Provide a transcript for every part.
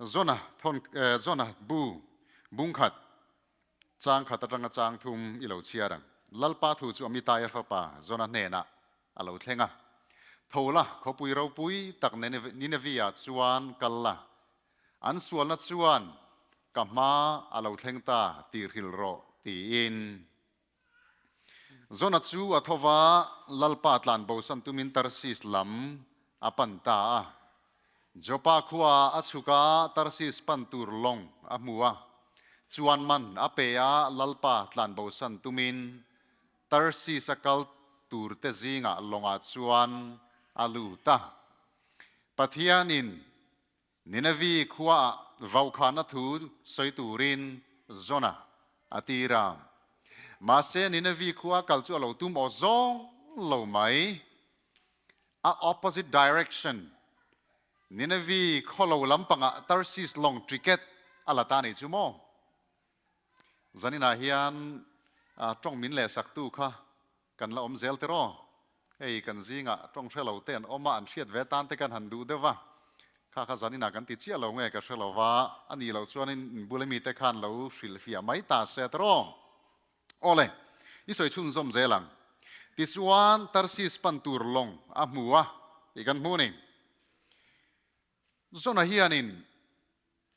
Zona thawn Zona bu bung khat chang khat atanga chang thum i lo chhiar ang. Lalpa thu chu Amitai-a fapa Zona hnenah a lo thleng a. Tho la, khawpui ropui tak Nineveh-ah chuan kal la, an sualna chuan ka hma a lo thleng ta tih hrilh rawh tiin. Zona chu a tho va, Lalpa tlan bosan tumin Tarsis lam a pan ta a. Joppa khuaah a chhuk a, Tarsis pan tur lawng a hmu a. Chuan man a pe a, Lalpa tlan bosan tumin Tarsis a kal turte zingah lawngah chuan a lut a. Pathianin Nineveh khuaah vaukhana thu sawi turin Jonah a tir a. Mahse, Nineveh khua kal chu a lo tum aw zawng lo mai. A opposite direction, Nineveh khaw lo lampangah Tarsis lawng ticket a la ta a nih chu maw? Zaninah hian tawng min lehsaktu kha Kan la awm zel tiraw? Hei kan zingah tawng hre lo te an awm a, an hriat ve tan te kan han duh deuh va. Kha kha zaninah kan ti chiah lo nge ka hre lo va, a nih loh chuanin in bula mite khan lo hrilhfiah mai ta se tiraw? Awle, i sawi chhunzawm zel ang. Tichuan Tarsis pan tur lawng a hmu a tih kan hmu ni. Zona hianin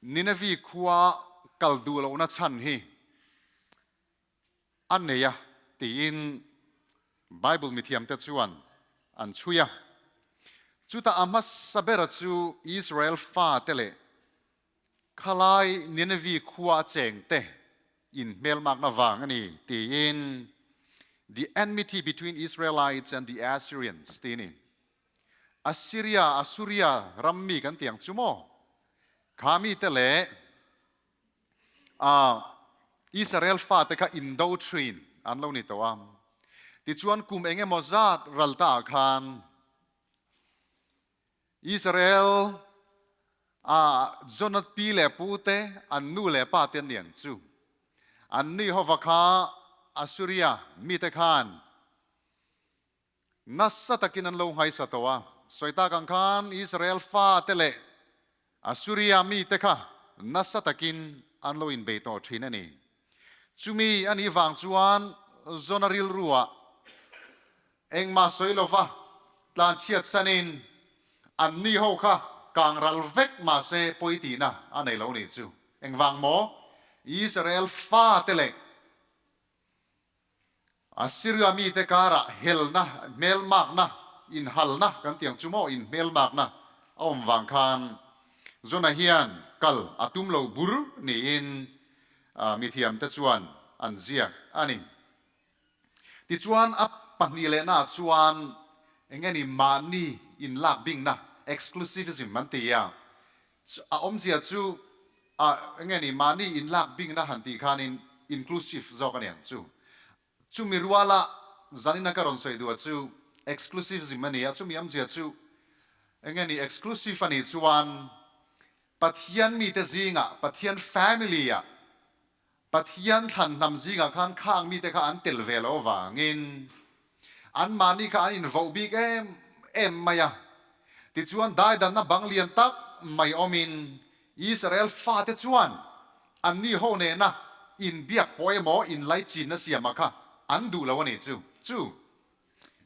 Nineveh khua kal duh lohna chhan hi a nei a tiin Bible mithiamte chuan an chhui a. Chutah a hmasa bera chu Israel fate leh khalai Nineveh khua a chengte inhmelmakna vang a ni tiin The Enmity Between Israelites and the Assyrians tih a ni. Assyria, Assuria, ram mi kan ti ang chu maw? Kha mite leh A Israel fate kha indo thin an lo ni tawh a. Tichuan kum eng emaw zat ral ta ah khan Israel a Jonat pi leh pu te an nu leh pa te an ni ang chu. An ni hova kha Assuria mite khan Nasa takin an lo nghaisa tawh a, sawi tak ang khan Israel fate leh Assuria mite kha nasa takin an lo inbei tawh thin a ni. Chumi a nih vang chuan Jona rilruah engmah sawi lova tlanchhiat sanin anni ho kha kang ral vek mahse pawi tihna a nei lo nih chu. Engvang maw? Israel fate leh Assyria mite karah helna, hmelmakna, inhalna kan tih ang chu maw, inhmelmakna a awm vang khan Jonah hian kal a tum lo bur niin mithiamte chuan an ziak a ni. Tichuan a pahnih lehnaah chuan eng nge ni mahni inlak bingna, exclusivism, an ti a, A awmzia chu a enge ni mahni inlak bingna han tih khanin inclusive zawk a ni ang chu. Chumi ruala zanina ka rawn sawi duh a chu exclusivism a ni a, chumi awmzia chu enge ni exclusive a nih chuan Pathian mite zingah, Pathian family-ah, Pathian thlan hnam zingah khan khang mite kha an tel ve lo avangin anmahni kha an invoh bik em em mai a. Tichuan daidanna bang lian tak mai awmin Israel fate chuan anni ho nena inbiak pawh emaw inlaichinna siamah kha an duh lo a nih chu. Chu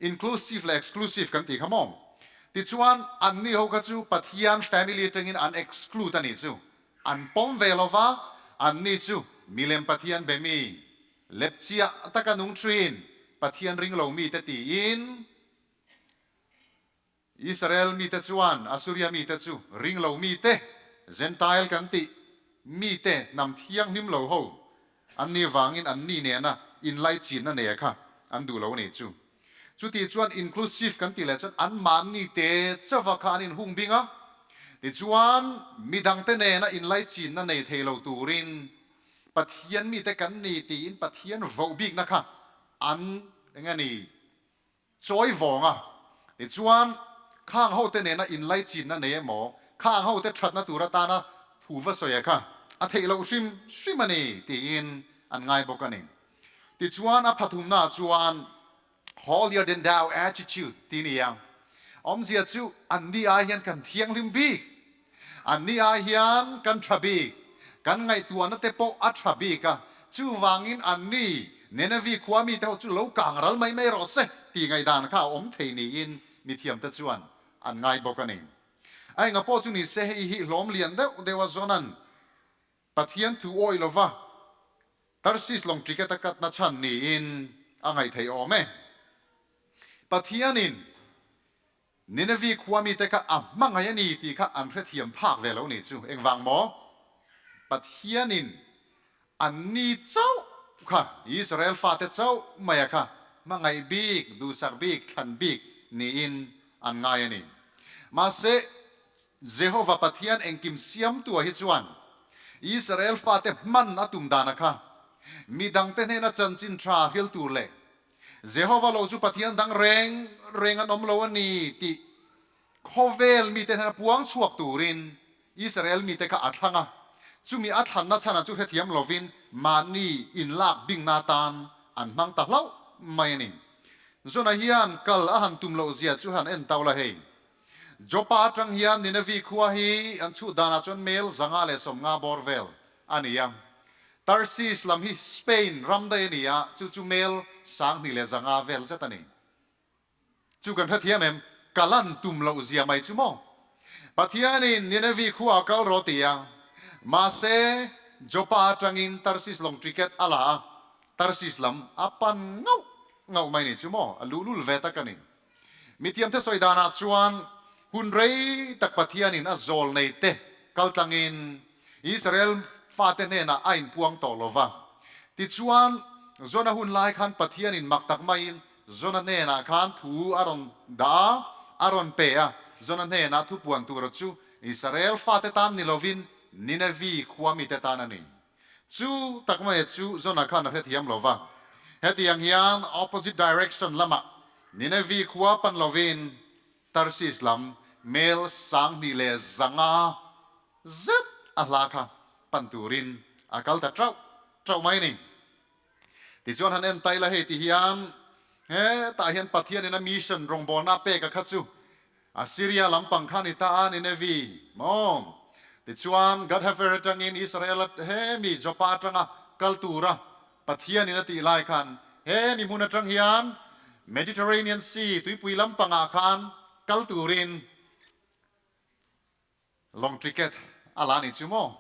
inclusive leh exclusive kan tih kha maw? Tichuan anni ho kha chu Pathian family atangin an exclude a nih chu. An pawm ve lo va, anni chu milem Pathian be mi, lepchiah taka nung thin Pathian ring lo mite tiin Israel mite chuan Assuria mite chu ring lo mite, Gentile kan tih mite hnam thianghlim lo ho an nih vangin anni nena inlaichinna nei kha an duh lo a nih chu. Chuti chuan inclusive kan tih leh chuan anmahni te chauha kha an inhung bing a, tichuan midangte nena inlaichinna nei thei lo turin Pathian mite kan ni tiin Pathian voh bikna kha an eng a ni? Chawi vawng a, tichuan khang hote nena inlaichinna nei emaw, khang hote thatna tur atana thu va sawi a kha a theih loh hrim hrim a ni tiin an ngai bawk a ni. Tichuan a phathumnaah chuan holier than thou attitude tih a ni a, awmzia chu anni ai hian kan thianghlim bik. Anni ai hian kan tha bik, kan ngaihtuahna te pawh a tha bik a, chuvangin anni Nenevi khua mite ho chu lo kang ral mai mai rawh se tih ngaihdan kha a awm thei niin mithiamte chuan an ngai bawk a ni. A enga pawh chu ni se hei hi hlawm lian deuh deuh a Jona'n Pathian thu awih lova Tarsis lawng ticket a katna chhan niin a ngaihtheih awm e. Pathianin Ninevi khua mite kha a hmangaih a ni tih kha an hrethiam phak ve lo ni chu. Engvang maw? Pathianin anni chauh kha, Israel fate chauh maia kha hmangaih bik, duhsak bik, thlan bik niin an ngai a ni. Mahse, Jehova Pathian engkim siamtua hi chuan Israel fate hman a tum dana kha midangte hnena chanchin tha hil tur leh Jehova lo chu Pathian dang reng reng an awm lo a ni tih khawvel mite hnena puang chhuak turin Israel mite kha a thlang a. Chumi a thlanna chhanah chu hrethiam lovin mahni inlak bingna atan an hmang ta hlauh mai a ni. Jonah hian kal a han tum loh zia chu han en tau la hei. Joppa atang hian Ninevi khua hi an chhuh danah chuan mel 150 bawr vel a ni a. Tarsis lam hi Spain ram daih a ni a, chu chu mel 2100 vel zet a ni. Chu kan hrethiam em? Kal an tum loh zia mai chu maw? Pathianin Ninevi khua a kal rawh ti a, mahse Joppa atangin Tarsis lawng ticket a la a, Tarsis lam a pan ngauh ngauh mai ni chu maw? A luhlul ve tak a ni. Mithiamte sawi danah chuan hun rei tak Pathianin a zawl neite kaltlangin Israel fate hnenah a inpuang tawh lo va. Tichuan, Jona hun lai khan Pathianin mak tak maiin Jona hnenah khan thu a rawn dah a, a rawn pe a. Jona hnenah thu puan tura chu Israel fate tan ni lovin Ninevi khua mite tan a ni. Chu tak mai chu Jonah khan a hrethiam lo va. Hetiang hian opposite direction lamah Ninevi khua pan lovin Tarsis lam mel 2100 zet a hla kha pan turin a kal ta ṭauh ṭauh mai a ni. Tichuan han en taila hei ti hian hetah hian Pathianin a mission rawngbawlna a pek a kha chu Assyria lampang kha ni ta a, Ninevi maw? Tichuan, Gadhafer atangin Israel a he mi Joppa atanga kal tura Pathianin a tih lai khan he mi hmun atang hian Mediterranean Sea tuipui lampangah khan kal turin lawng ticket a la ni chu maw?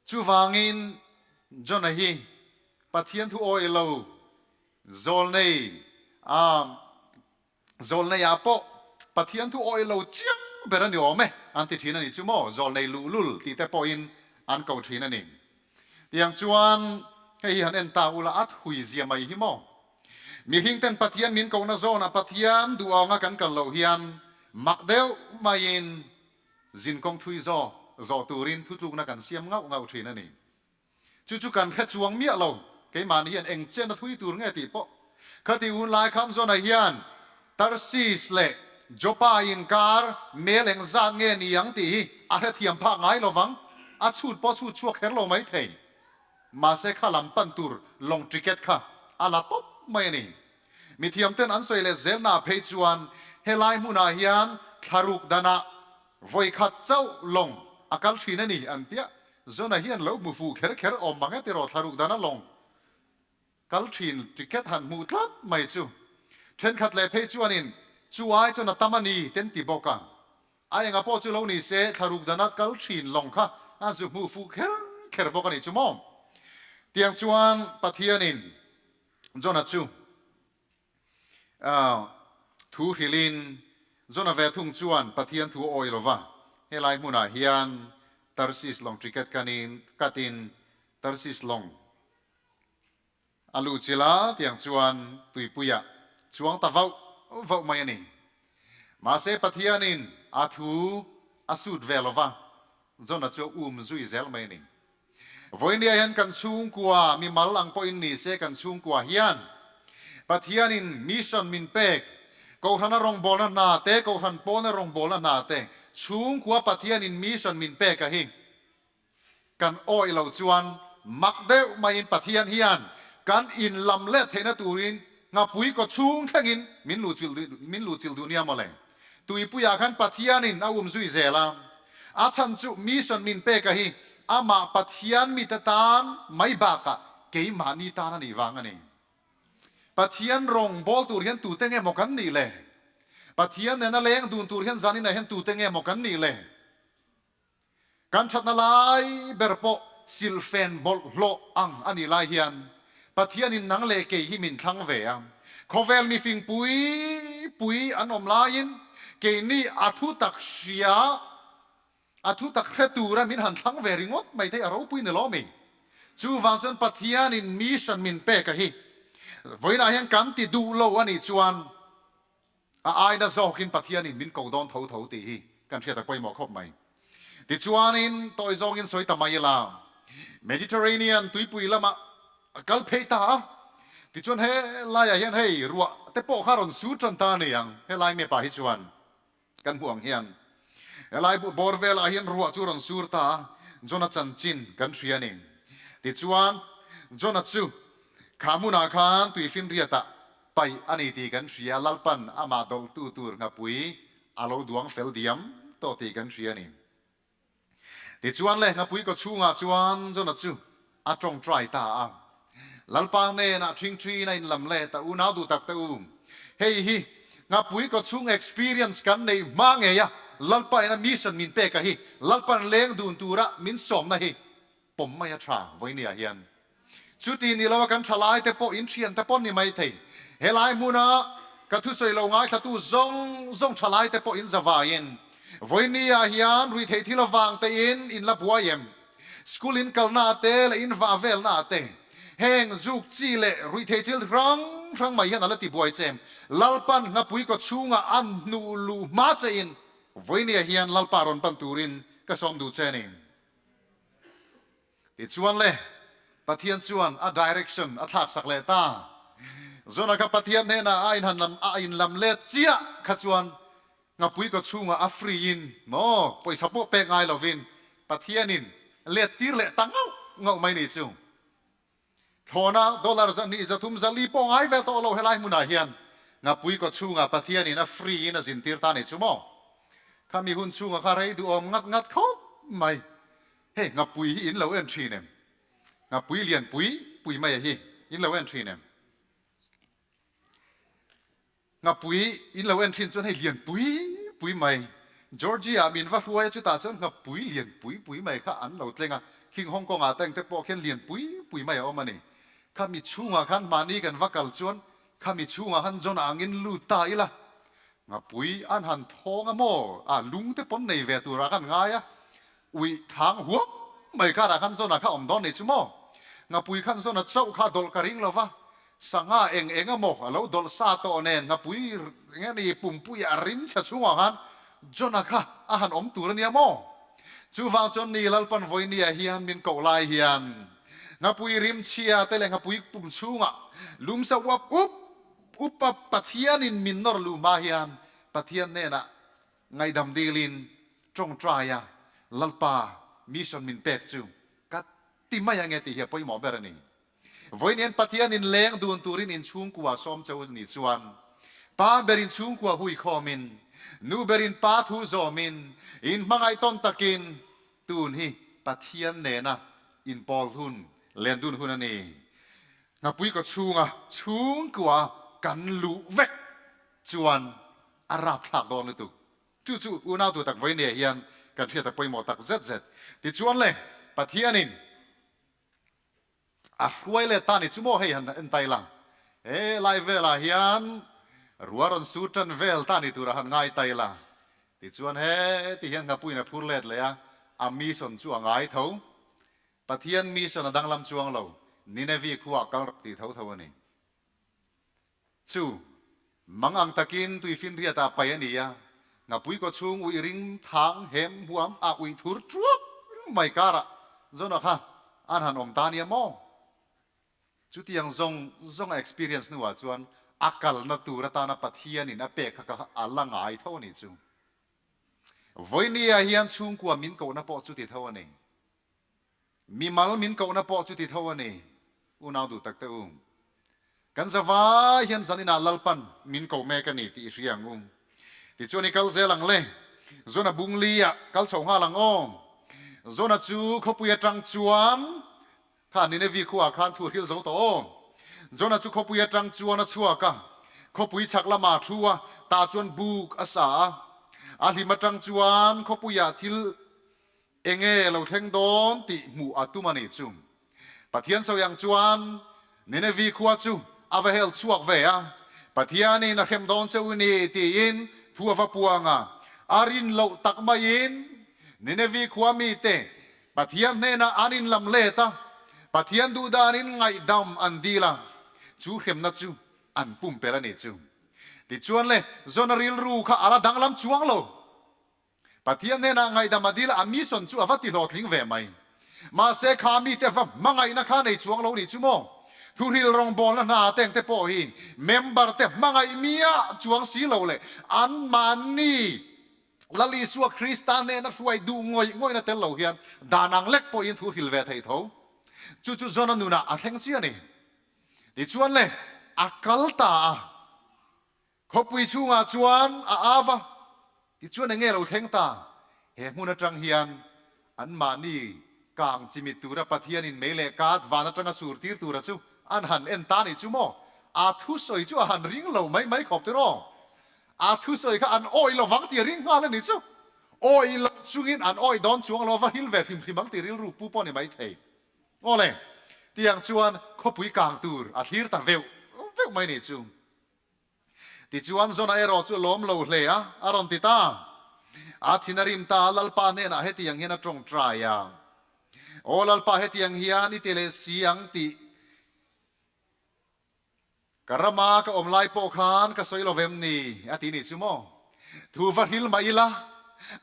Chuvangin Jonah hi Pathian thu awih lo zawlnei a Zawlnei ah pawh Pathian thu awih lo chiang ber a ni awm e, an ti thin a ni chu maw? Zawlnei luhlul tih te pawhin an ko thin a ni. Tiang chuan hei hi han en ta ula a thui zia mai hi maw? Mihring ten Pathian min kohna zawnah Pathian duh awnga kan kal loh hian mak deuh maiin zinkawng thui zawk zawh turin thutlukna kan siam ngauh ngauh thin a ni. Chu chu kan hre chuang miah lo, keimahni hian eng chen a thui tur nge tih pawh. Khati hun lai kham zawnah hian Tarsis leh Joppa inkar mel eng zat nge ni ang tih hi a hrethiam phak ngai lo vang, a chhut pawh chhut chhuak kher lo mai thei. Mahse kha lam pan tur lawng ticket kha a la tawp mai a ni. Mithiamten an sawi leh zelnaah phei chuan helai hmunah hian thlaruk danah Vawi khat chauh lawng a kal thin a ni an tia, Jonah hian lo hmu fuh kher kher awm mang e tiraw thlaruk dana lawng kal thin ticket han hmuh tlat mai chu. Thenkhat leh phei chuanin chu ai chuan a tam a ni ten ti bawk a. A enga pawh chu lo ni se thlaruk dana kal thin lawng kha a zu hmuh fuh kher kher bawk a ni chu maw. Tiang chuan Pathianin Jonah chu Thu hrilhin Jonah ve thung chuan Pathian thu a awih lo va, helai hmunah hian Tarsis lawng ticket kanin katin Tarsis lawng a luh chilh a, tiang chuan tuipuiah chuang ta vauh vauh mai a ni. Mahse Pathianin a thu a sut ve lo va, Jonah chu a um zui zel mai a ni. Vawinia hian kan chhungkua mimal ang pawhin ni se kan chhungkua hian Pathianin mission min pek, Kohhrana rawngbawlna hna te, Kohhran pawna rawngbawlna hna te, chhungkua Pathianin mission min pek a hi kan awih loh chuan mak deuh maiin Pathian hian kan inlam let theihna turin nghapui kaw chhung thlengin min luhchilh min luhchilh duh nia mawle. Tuipuiah khan Pathianin a um zui zel a. A chhan chu mission min pek a hi amah Pathian mite tan mai bakah keimahni tan a nih vang a ni. Pathian rawng bawl tur hian tute nge maw kan nih le? Pathian nena leng dun tur hian zaninah hian tute nge maw kan nih le? Kan thatna lai ber pawh silhfen bawlhhlawh ang a nih lai hian Pathianin nang leh kei hi min thlang ve a. Khawvel mifing pui pui an awm laiin keini a thu tak hria, a thu tak hre tura min han thlang ve ringawt mai thei a ropui ni lo mi. Chuvang chuan Pathianin mission min pek a hi vawiinah hian kan ti duh lo a nih chuan, A aina zawkin Pathianin min ko dawn tho tho tih hi kan hriat a pawimawh khawp mai. Tichuanin tawi zawngin sawi ta mai ila, Mediterranean tuipui lamah a kal phei ta a, tichuan he laiah hian hei ruah te pawh kha rawn sur tan ta a ni ang, helai map ah hi chuan kan hmuh ang hian helai bawr velah hian ruah chu rawn sur ta a, Jona chanchin kan hria a ni. Tichuan Jona chu kha hmunah khan tuifinriatah Paih a ni tih kan hria, Lalpan amah dawlhtu tur nghapui a lo duang fel diam tawh tih kan hria a ni. Tichuan le, nghapui kaw chhungah chuan Jona chu a tawngtai ta a. Lalpa hnenah ṭhingṭhiin a inlam let a, Unau duh tak te u, hei hi nghapui kaw chhung experience kan neih hma ngei a, Lalpa ina mission min pek a hi, Lalpan leng dun tura min sawmna hi pawm mai a tha vawinia hian. Chuti ni lo a kan tha lai te pawh in thian te pawh ni mai thei. Helai hmuna ka thusawi lo ngaithlatu zawng zawng tha lai te pawh in zavaiin vawinia hian ruihtheih thil avang te in in la buai em? School in kalna te leh in vah velna te heng zuk chi leh ruihtheih thil hrang hrang mai hian a la ti buai che em? Lalpan nghapui kaw chhungah an hnuh luh hma che in vawinia hian Lalpa rawn pan turin ka sawm duh che a ni. Tichuan le, Pathian chuan a direction a thlaksak leh ta. Jonah kha Pathian hnenah a inhan lam a inlam let chiah kha chuan ngapui kaw chhungah a free in maw pawisa pawh pek ngai lovin Pathianin let tir leh ta ngauh ngauh mai ni chu. Thlawna dollar 200 300 400 pawh ngai ve tawh lo helai hmunah hian ngapui kaw chhungah Pathianin a free in a zintir ta ni chu maw? Khami hun chhungah kha rei duhawm ngat ngat khawp mai. Hei ngapui hi in lo en thin em? Ngapui lian pui pui mai a hi in lo en thin em? Nghapui in lo en thin chuan hei lian pui pui mai Georgia ah min va hruai a chutah chuan nghapui lian pui pui mai kha an lo tleng a, khing Hong Kong ah te engte pawh khian lian pui pui mai a awm a ni. Khami chhungah khan mahni kan va kal chuan khami chhungah khan John angin lut ta ila nghapui an han thawng a maw a lung te pawn nei ve turah khan ngai a Uih thang huam mai karah khan zawn ah kha awm dawn ni chu maw? Ngapui khan zawn a chauh kha dawlh ka ring lo va, sangha eng eng a maw a lo dawlh sa tawh nen ngapui eng nge ni pumpui a rim chhe chhungah khan John-a kha a han awm tur a nia maw? Chuvang chuan ni Lalpan vawinia hian min koh lai hian ngapui rim chhia te leh ngapui pum chhungah lum sa uap up up a Pathianin min nawr luh hma hian Pathian hnenah Ngaihdam dilin tawngtaia Lalpa mission min pek chu ka ti mai ange tih hi a pawimawh ber a ni. Vawiin Pathianin leng dun turin inchhungkua sawm cheu ni chuan pa berin chhungkua hui khawmin, nu berin pa thu zawmin, inhmangaih tawn takin tun hi Pathian nena inpawl hun, len dun hun a ni. Ngapui kaw chhunga chhungkua kan luh vek chuan a rapthlak dawn lutuk. Chu chu unau tu tak vawinia hian kan hriat a pawimawh tak zet zet. Tichuan le, Pathianin a hruai let ta ni chu maw hei han en ta ila. He lai velah hian rua rawn sur tan vel ta ni turah han ngai ta ila. Tichuan he ti hian nghapuiin a phur let leh a, a mission chu a ngai tho. Pathian mission a danglam chuang lo, Nineveh khuaah kal rawh tih tho tho a ni. Chu, mang ang takin tuifinriat ah pai a ni a, ngapui kaw chhung uih ring thang hem huam a uih thur thuap mai karah Jonah kha an han awm ta nia maw? Chutiang zawng zawng a experience hnuah chuan a kalna tur atana Pathianin a pek kha ka a la ngai tho a nih chu. Vawinia hian chhungkua min kohna pawh chuti tho a ni. Mimal min kohna pawh chuti tho a ni, unau duh tak te u. Kan zavai hian zaninah Lalpan min koh mek a ni tih i hria ang u. Tichuan i kal zel ang le. Jona bungli ah kal chho nghal ang aw. Jona chu khawpui atang chuan kha Ninevi khuaah khan thu a hril zo tawh aw. Jona chu khawpui atang chuan a chhuak a, khawpui chhak lamah a thu a, tah chuan buk a sa a. A hlim atang chuan khawpuiah thil Enge lo thleng dawn tih hmuh a tum a nih chu. Pathian sawi ang chuan Ninevi khua chu a va hel chhuak ve a, Pathianin a hrem dawn che u ni tiin thu a va puang a. A rin loh tak maiin Ninevi khua mite Pathian hnenah an inlam let a, Pathian duhdanin ngaihdam an dil a, chu hremna chu an pumpelh a nih chu. Tichuan le, Jona rilru kha a la danglam chuang lo. Pathian hnenah ngaihdam a dil a, a mission chu a va ti hlawhtling ve mai. Mahse kha mite va hmangaihna kha nei chuang lo nih chu maw? Thuhril rawngbawlna hna teng te pawh hi member te hmangaih miah chuang si lo leh anmahni Lal Isua Krista hnena hruai duh ngawih ngawihna tel lo hian dan ang lek pawhin thuhril ve thei tho. Chu chu Jona nunah a thleng chiah a ni. Tichuan le, a kal ta a. Khawpui chhungah chuan a av a, tichuan eng nge lo thleng ta? He hmun atang hian anmahni kang chimit tura Pathianin mei leh kat van atanga sur tir tura chu an han en ta nih chu maw? A thusawi chu a han ring lo mai mai khawp tiraw? A thusawi kha an awih lovang tih a ring nghal a nih chu. Awih lo chungin an awih dawn chuang lo, va hil ve hrim hrim ang tih rilru pu pawh ni mai thei. Awle, tiang chuan khawpui kang tur a thlir ta veuh veuh mai nih chu. Tichuan Jona erawh chu lawm lo hle a, a rawn ti ta. A thin a rim ta a, Lalpa hnenah hetiang hian a tawngtai a, Aw Lalpa, hetiang hian i ti leh si ang tih ka rama ka awm lai pawh khan ka sawi lo vem ni? a ti nih chu maw. Thu va hril mah ila,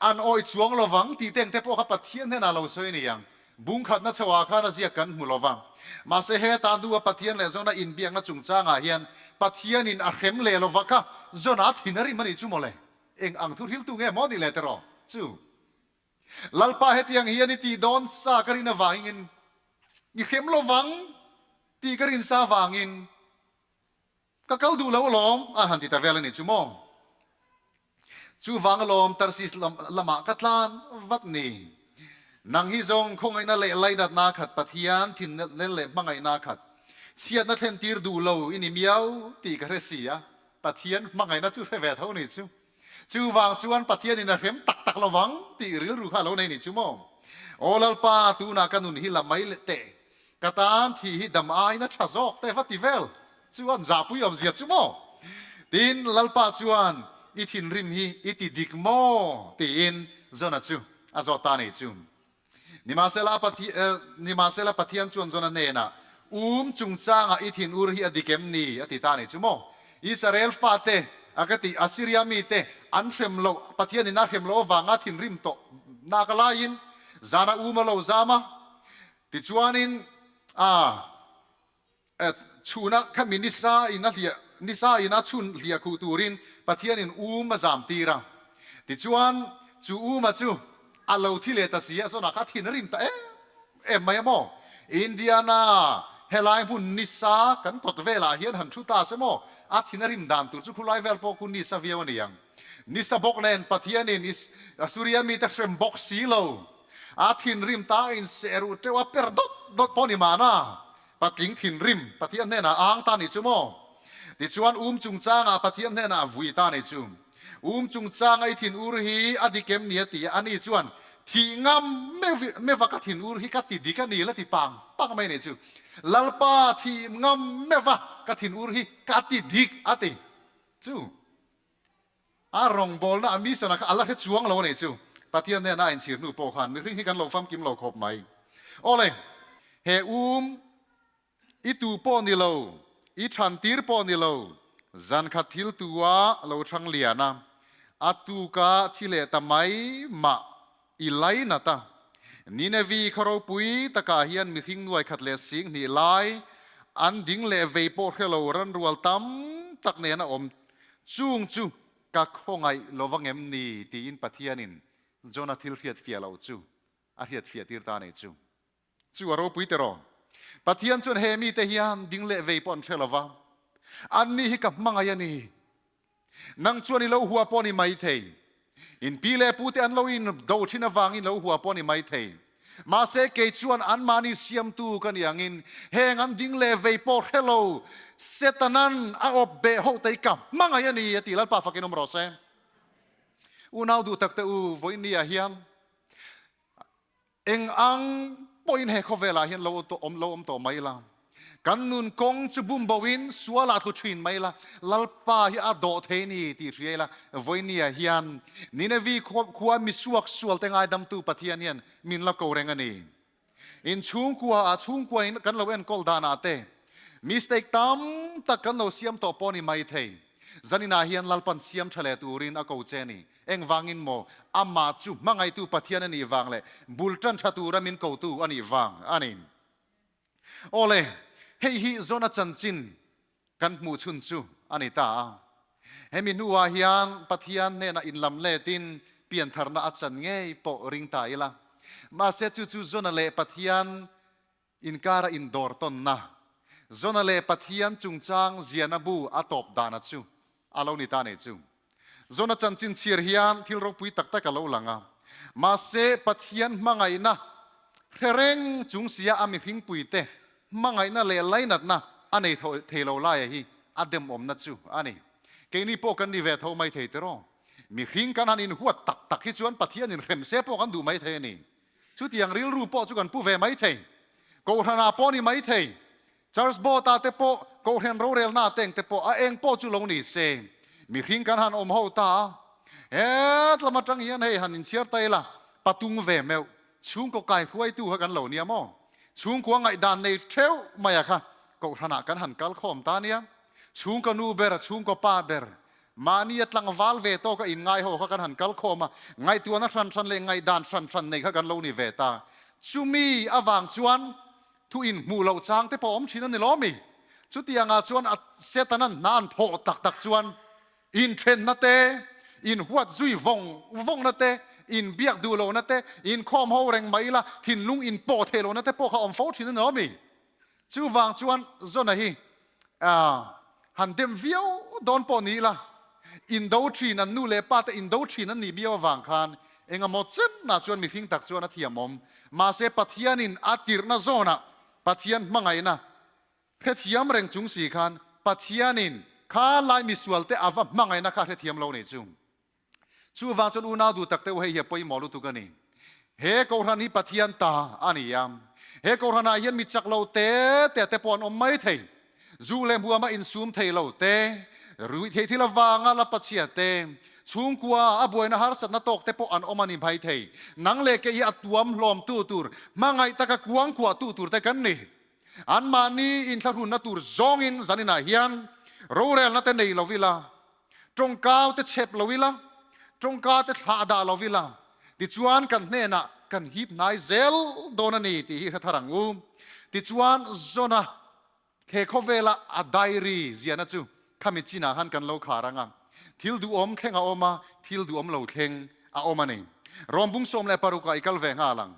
an awih chuang lo vang tih teng te pawh kha Pathian hnenah lo sawi ni ang. Bungkhatna chhoah khan a ziak kan hmu lo va. Mahse heta hnua Pathian leh Jona inbiakna chungchangah hian Pathianin a hrem leh lo va kha Jona thin a rim a nih chu mawle. Eng ang thu hriltu nge maw nih leh teraw chu? Lalpa hetiang hian i tih dawn sa ka rin avangin i hrem lo vang tih ka rin sa avangin Ka kal duh lo alawm, a han ti ta vel a nih chu maw? Chuvang alawm Tarsis lamah ka tlan vat ni. Nang hi zawng khawngaihna leh lainatna khat Pathian thinlel leh hmangaihna khat chhiatna thlen tir duh lo i ni miau tih ka hre si a, Pathian hmangaihna chu hre ve tho nih chu. Chuvang chuan Pathianin a hrem tak tak lovang tih rilru kha a lo nei nih chu maw? Aw Lalpa, tunah ka nun hi la mai teh, ka tan thih hi dam aiin a tha zawk teh va ti vel. Chuan zahpui awmzia chu maw? Tin, Lalpa chuan, I thinrim hi i ti dik maw? tiin Jona chu a zawt ta a nih chu. Nimahsela, Nimahsela Pathian chuan Jona hnenah, Um chungchangah i thinur hi a dik em ni? a ti ta a nih chu maw? Israel fate, a ka tih, Assyria mite an hrem loh, Pathianin a hrem loh avanga thinrim tawh nak a laiin zana um a lo zam a. Tichuanin, a. Chhuna khami nisa in a hliah, nisa in a chhun hliah khuh turin Pathianin um a zam tir a. Tichuan, chu uma chu a lo thi leh ta si a, zawnah kha a thin a rim ta em em mai a maw? Indiana, helai hmun nisa kan kawt velah hian han thu ta se maw? A thin a rim dan tur chu khulai vel pawh khu nisa viau a ni ang. Nisa bawk nen Pathianin Assuria mite hrem bawk si lo. A thinrim ta a inseh ruh teuh a, per dawt dawt pawh ni mahna. Patling thinrim Pathian hnenah a ang ta nih chu maw? Tichuan um chungchangah Pathian hnenah a vui ta nih chu. Um chungchanga i thinur hi a dik em ni a ti a, ani chuan thih ngam meuh a ka thinur hi ka ti dik a ni la ti pang pang mai nih chu. Lalpa thih ngam meuh a ka thinur hi ka ti dik a ti chu. A rawngbawlna a mission-ah kha a la hre chuang lo a nih chu. Pathian hnena a inchhir hnu pawh khan mihring hi kan lo famkim lo khawp mai. Awle, he um i tu pawh ni lo, i than tir pawh ni lo, zan khat thil tua lo thang lian a, a tuka thi leh ta mai mah i lainat a. Ninevi khaw ropui takah hian mihring nuai khat leh sing hnih lai an ding leh vei pawh hre lo ranrual tam tak nen a awm Chung chu ka khawngaih lo vang em ni? tiin Pathianin Jona thil hriat fiah loh chu a hriat fiah tir ta a nih chu. Chu a ropui tiraw? Pathian chuan he mite hian ding leh vei pawh an hre lo va, Anni hi ka hmangaih a ni. Nang chuan i lo hua pawh ni maithei. In pi leh pute an lo in do thin avangin lo hua pawh a ni maithei. Mahse kei chuan anmahni siamtu ka ni angin heng an ding leh vei pawh hre lo Setanan a awp beh ho tei ka hmangaih a ni a ti. Lalpa fakin awm rawh se. Unau duh tak te u, vawiinniah hian Eng ang pawhin he khawvelah hian lo awm lo awm tawh mai la, kan nun kawng chu bum boin sualah tlu thin mai la, Lalpa hi a dawh thei ni tih hria ila, vawinia hian Ninevi khua misuak sualte ngaidamtu Pathian hian min la ko reng a ni. In chhungkua ah chhungkua in kan lo enkawl danah te mistake tam tak kan lo siam tawh pawh ni mai thei. Zaninah hian Lalpan siam tha leh turin a ko che a ni. Engvangin maw? Amah chu hmangaihtu Pathian a nih vang leh bul tan tha tura min kotu a nih vang a ni. Awle, hei hi Jona chanchin kan hmuh chhun chu a ni ta a. Hemi hnuah hian Pathian hnenah inlam letin piantharna a chan ngei pawh ring ta ila. Mahse chu chu Jona leh Pathian Inkara indawr tawnna, Jona leh Pathian chungchang ziahna bu a tawp dana chu a lo ni ta nei chu. Jona chanchin chhiar hian thil ropui tak tak a lo lang a, mahse Pathian hmangaihna hre reng chung sia a mihringpuite hmangaihna leh lainatna a nei thei lo laia hi a demawmna chu a ni. Keini pawh kan ni ve tho mai thei tiraw? Mihring kan han inhuat tak tak hi chuan Pathian inhrem se pawh kan duh mai thei a ni. Chutiang rilru pawh chu kan pu ve mai thei. Kohhranah pawh ni mai thei. Church board-ah te pawh, kohhran rorelnaah te engte pawh, a eng pawh chu lo ni se. Mihring kan han awm ho ta a, het lam atang hian hei han inchhiar ta ila, patung ve meuh, chhungkaw kai hruaitu kha kan lo nia maw? Chhungkua ngaihdan nei theuh maia kha kohhranah kan han kal khawm ta nia. Chhungkaw nu ber, chhungkaw pa ber, Mahni a tlangval ve tawk a inngai ho kha kan han kal khawm a, ngaihtuahna hran hran leh ngaihdan hran hran nei kha kan lo ni ve ta. Chumi avang chuan thu inhmuh loh chang te pawh awm thin a ni lo mi? Chutiangah chuan a Setanan hna an thawh tak tak chuan inthenna te, inhuat zui vawng vawngna te, inbiak duh lohna te, inkhawm ho reng mai ila thinlung inpawh theih lohna te pawh kha awm fo thin a ni lo mi? Chuvang chuan Jona hi han dem viau dawn pawh ni ila, indo thin an nu leh pa te indo thin an nih miau avang khan engemaw chenah chuan mihring tak chuan a thiamawm. Mahse Pathianin a tirhna zawnah Pathian hmangaihna hrethiam reng chung si khan Pathianin kha lai misualte a va hmangaihna kha hrethiam lo nih chu. Chuvang chuan unau duh tak te u hei hi a pawimawh lutuk a ni. He Kohhran hi Pathian ta a ni a. He Kohhranah hian mi chak lo te te te pawh an awm mai thei. Zu leh hmuama insum thei lo te, ruihtheih thil avanga la pachhia te, chhungkua a buaina harsatna tawk te pawh an awm a ni mai thei. Nang leh kei hi a tuam hlawmtu tur, hmangaih taka kuangkuahtu tur te kan ni. Anmahni inthlahrunna tur zawngin zaninah hian rorelna te nei lo ila, Tawngkau te chhep lo ila, tawngka te thlah dah lo ila, tichuan kan hnenah kan hip hnai zel dawn a ni tih hi hre thar ang u. Tichuan Jona he khawvela a diary ziahna chu khami chinah khan kan lo khar ang a, thil duhawm thleng a awm a, thil duhawm lo thleng a awm a ni. Rawmbung 16 ah i kal ve nghal ang.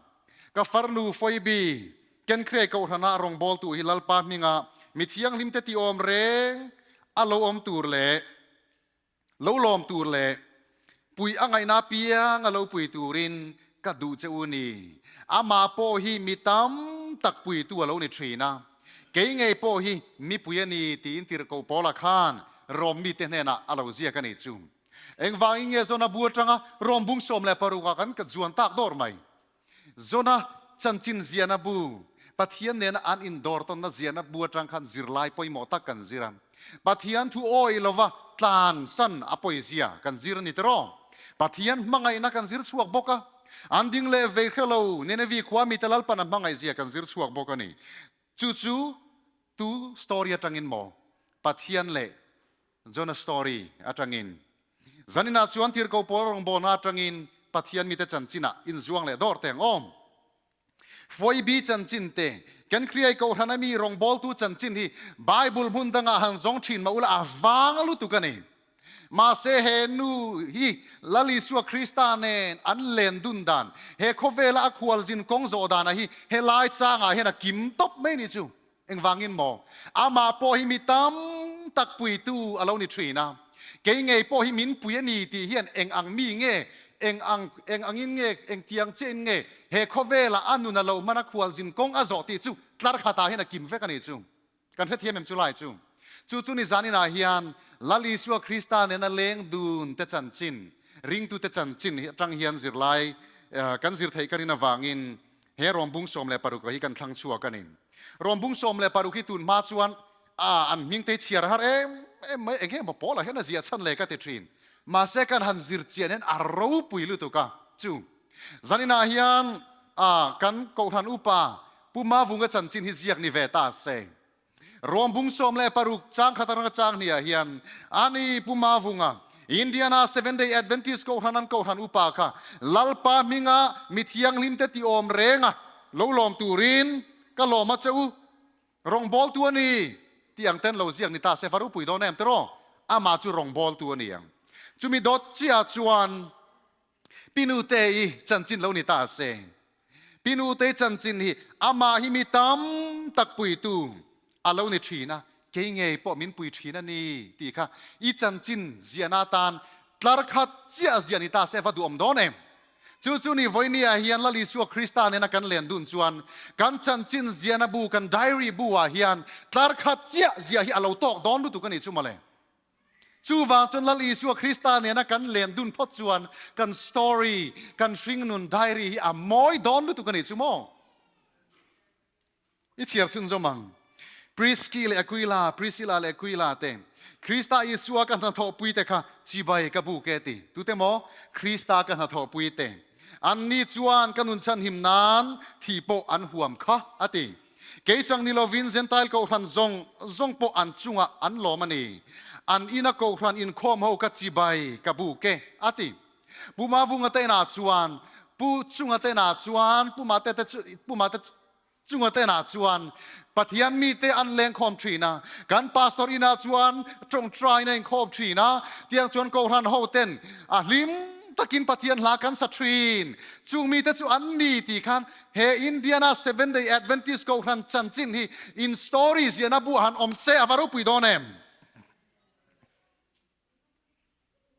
Ka farnu Phoebe, Kenkhre Kohhrana rawngbawltu hi Lalpa hminga mi thianghlimte ti awm reng a lo awm tur leh lo lawm tur leh pui a ngaihna apiang a lo pui turin ka duh che u ni. Amah pawh hi mi tam tak puitu a lo ni thin a, kei ngei pawh hi mipui a ni tiin tirhkoh Paula khan Rom mite hnenah a lo ziak a nih chu. Engvangin nge Jona bu atanga Rom bung 16 ah kan zuan tak dawr mai? Jona chanchin ziahna bu, Pathian nena an indawr tawnna ziahna bu atang khan zirlai pawimawh tak kan zir a. Pathian thu awih lova tlan san a pawizia kan zir a ni tiraw? Pathian hmangaihna kan zir chhuak bawk a. An ding leh vei hre lo Ninevi khua mite Lalpan a hmangaihzia kan zir chhuak bawk a ni. Chu chu tu story atangin maw Pathian leh Jonah story atangin zaninah chuan tirhkoh pawl rawngbawlna atangin Pathian mite chanchinah inzuang leh dawr teng awm. Foibi chanchin te, kan Kriai Kohhran ami rawngbawltu chanchin hi Bible hmun dangah han zawng thin mah ula a vang lutuk a ni. Mahse he nu hi Lal Isua Krista nen an len dun dan, he khawvela a khualzin kawng zawh danah hi helai changah hian a kim tawp mai ni chu. Engvangin maw? Amah pawh hi mi tam tak puitu a lo ni thin a. Kei ngei pawh hi min pui a ni tih hian eng ang mi nge, eng ang, eng angin nge, eng tiang chiahin nge he khawvelah a nun a lo hman a khualzin kawng a zawh tih chu tlar khatah hian a kim vek a ni chu. Kan hrethiam em chu lai chu? Chu chu ni zaninah hian Lal Isua Krista nena leng dun te chanchin, ringtute chanchin hi atang hian zirlai kan zir theih ka rin avangin he Rawmbung 16 hi kan thlang chhuak a ni. Rawmbung 16 hi tun hma chuan an hming te hi chhiar har em em mai, eng emaw pawlah hian a ziah chhan le ka ti thin. Mahse kan han zir chian hian a ropui lutuk a chu. Zaninah hian kan Kohhran upa Pu Mavunga chanchin hi ziak ni ve ta se. Rawmbung 16 chang khat atanga chang hniah hian ani Pu Mavunga, Indiana Seventh Day Adventist Kohhran an Kohhran upa kha Lalpa hminga mi thianghlimte ti awm renga lo lawm turin ka lawm a che u. Rawngbawltu a ni tih ang ten lo ziak ni ta se va ropui dawn em tiraw? Amah chu rawngbawltu a ni ang. Chumi dawt chiah chuan Pinute i chanchin lo ni ta se. Pinute chanchin hi amah hi mi tam tak puitu a lo ni thin a, kei ngei pawh min pui thin a ni tih kha i chanchin ziahna atan tlar khat chiah ziah ni ta se va duhawm dawn em? Chu chu ni vawinia hian Lal Isua Krista nena kan len dun chuan kan chanchin ziahna bu, kan diary bu ah hian tlar khat chiah ziah hi a lo tawk dawn lutuk a ni chu mawle. Chuvang chuan Lal Isua Krista nena kan len dun phawt chuan kan story, kan hringnun diary hi a mawi dawn lutuk a ni chu maw? I chhiar chhunzawm ang. Priski leh Aquila, Priscilla leh Aquila te, Krista Isua ka hnathawhpui te kha chibai ka buk e ti. Tute maw? Krista ka hnathawhpui te. Anni chuan ka nun chhanhim nan thi pawh an huam kha a ti. Kei chang ni lovin Gentile kohhran zawng zawng pawh an chungah an lawm a ni. An ina kohhran inkhawm ho ka chibai ka buk e, a ti. Pu Mavunga te inah chuan, Pu Chunga te inah chuan, Pu Mate te chu, Pu Mate Chunga te inah chuan Pathian mite an lengkhawm thin a, kan pastor inah chuan tawngtaina inkhawm thin a, tiang chuan kohhran ho ten a hlim takin Pathian hla kan sa thin. Chung mite chu an ni tih khan He Indiana Seventh Day Adventist Kohhran chanchin hi in story ziahna buah han awm se a va ropui dawn em?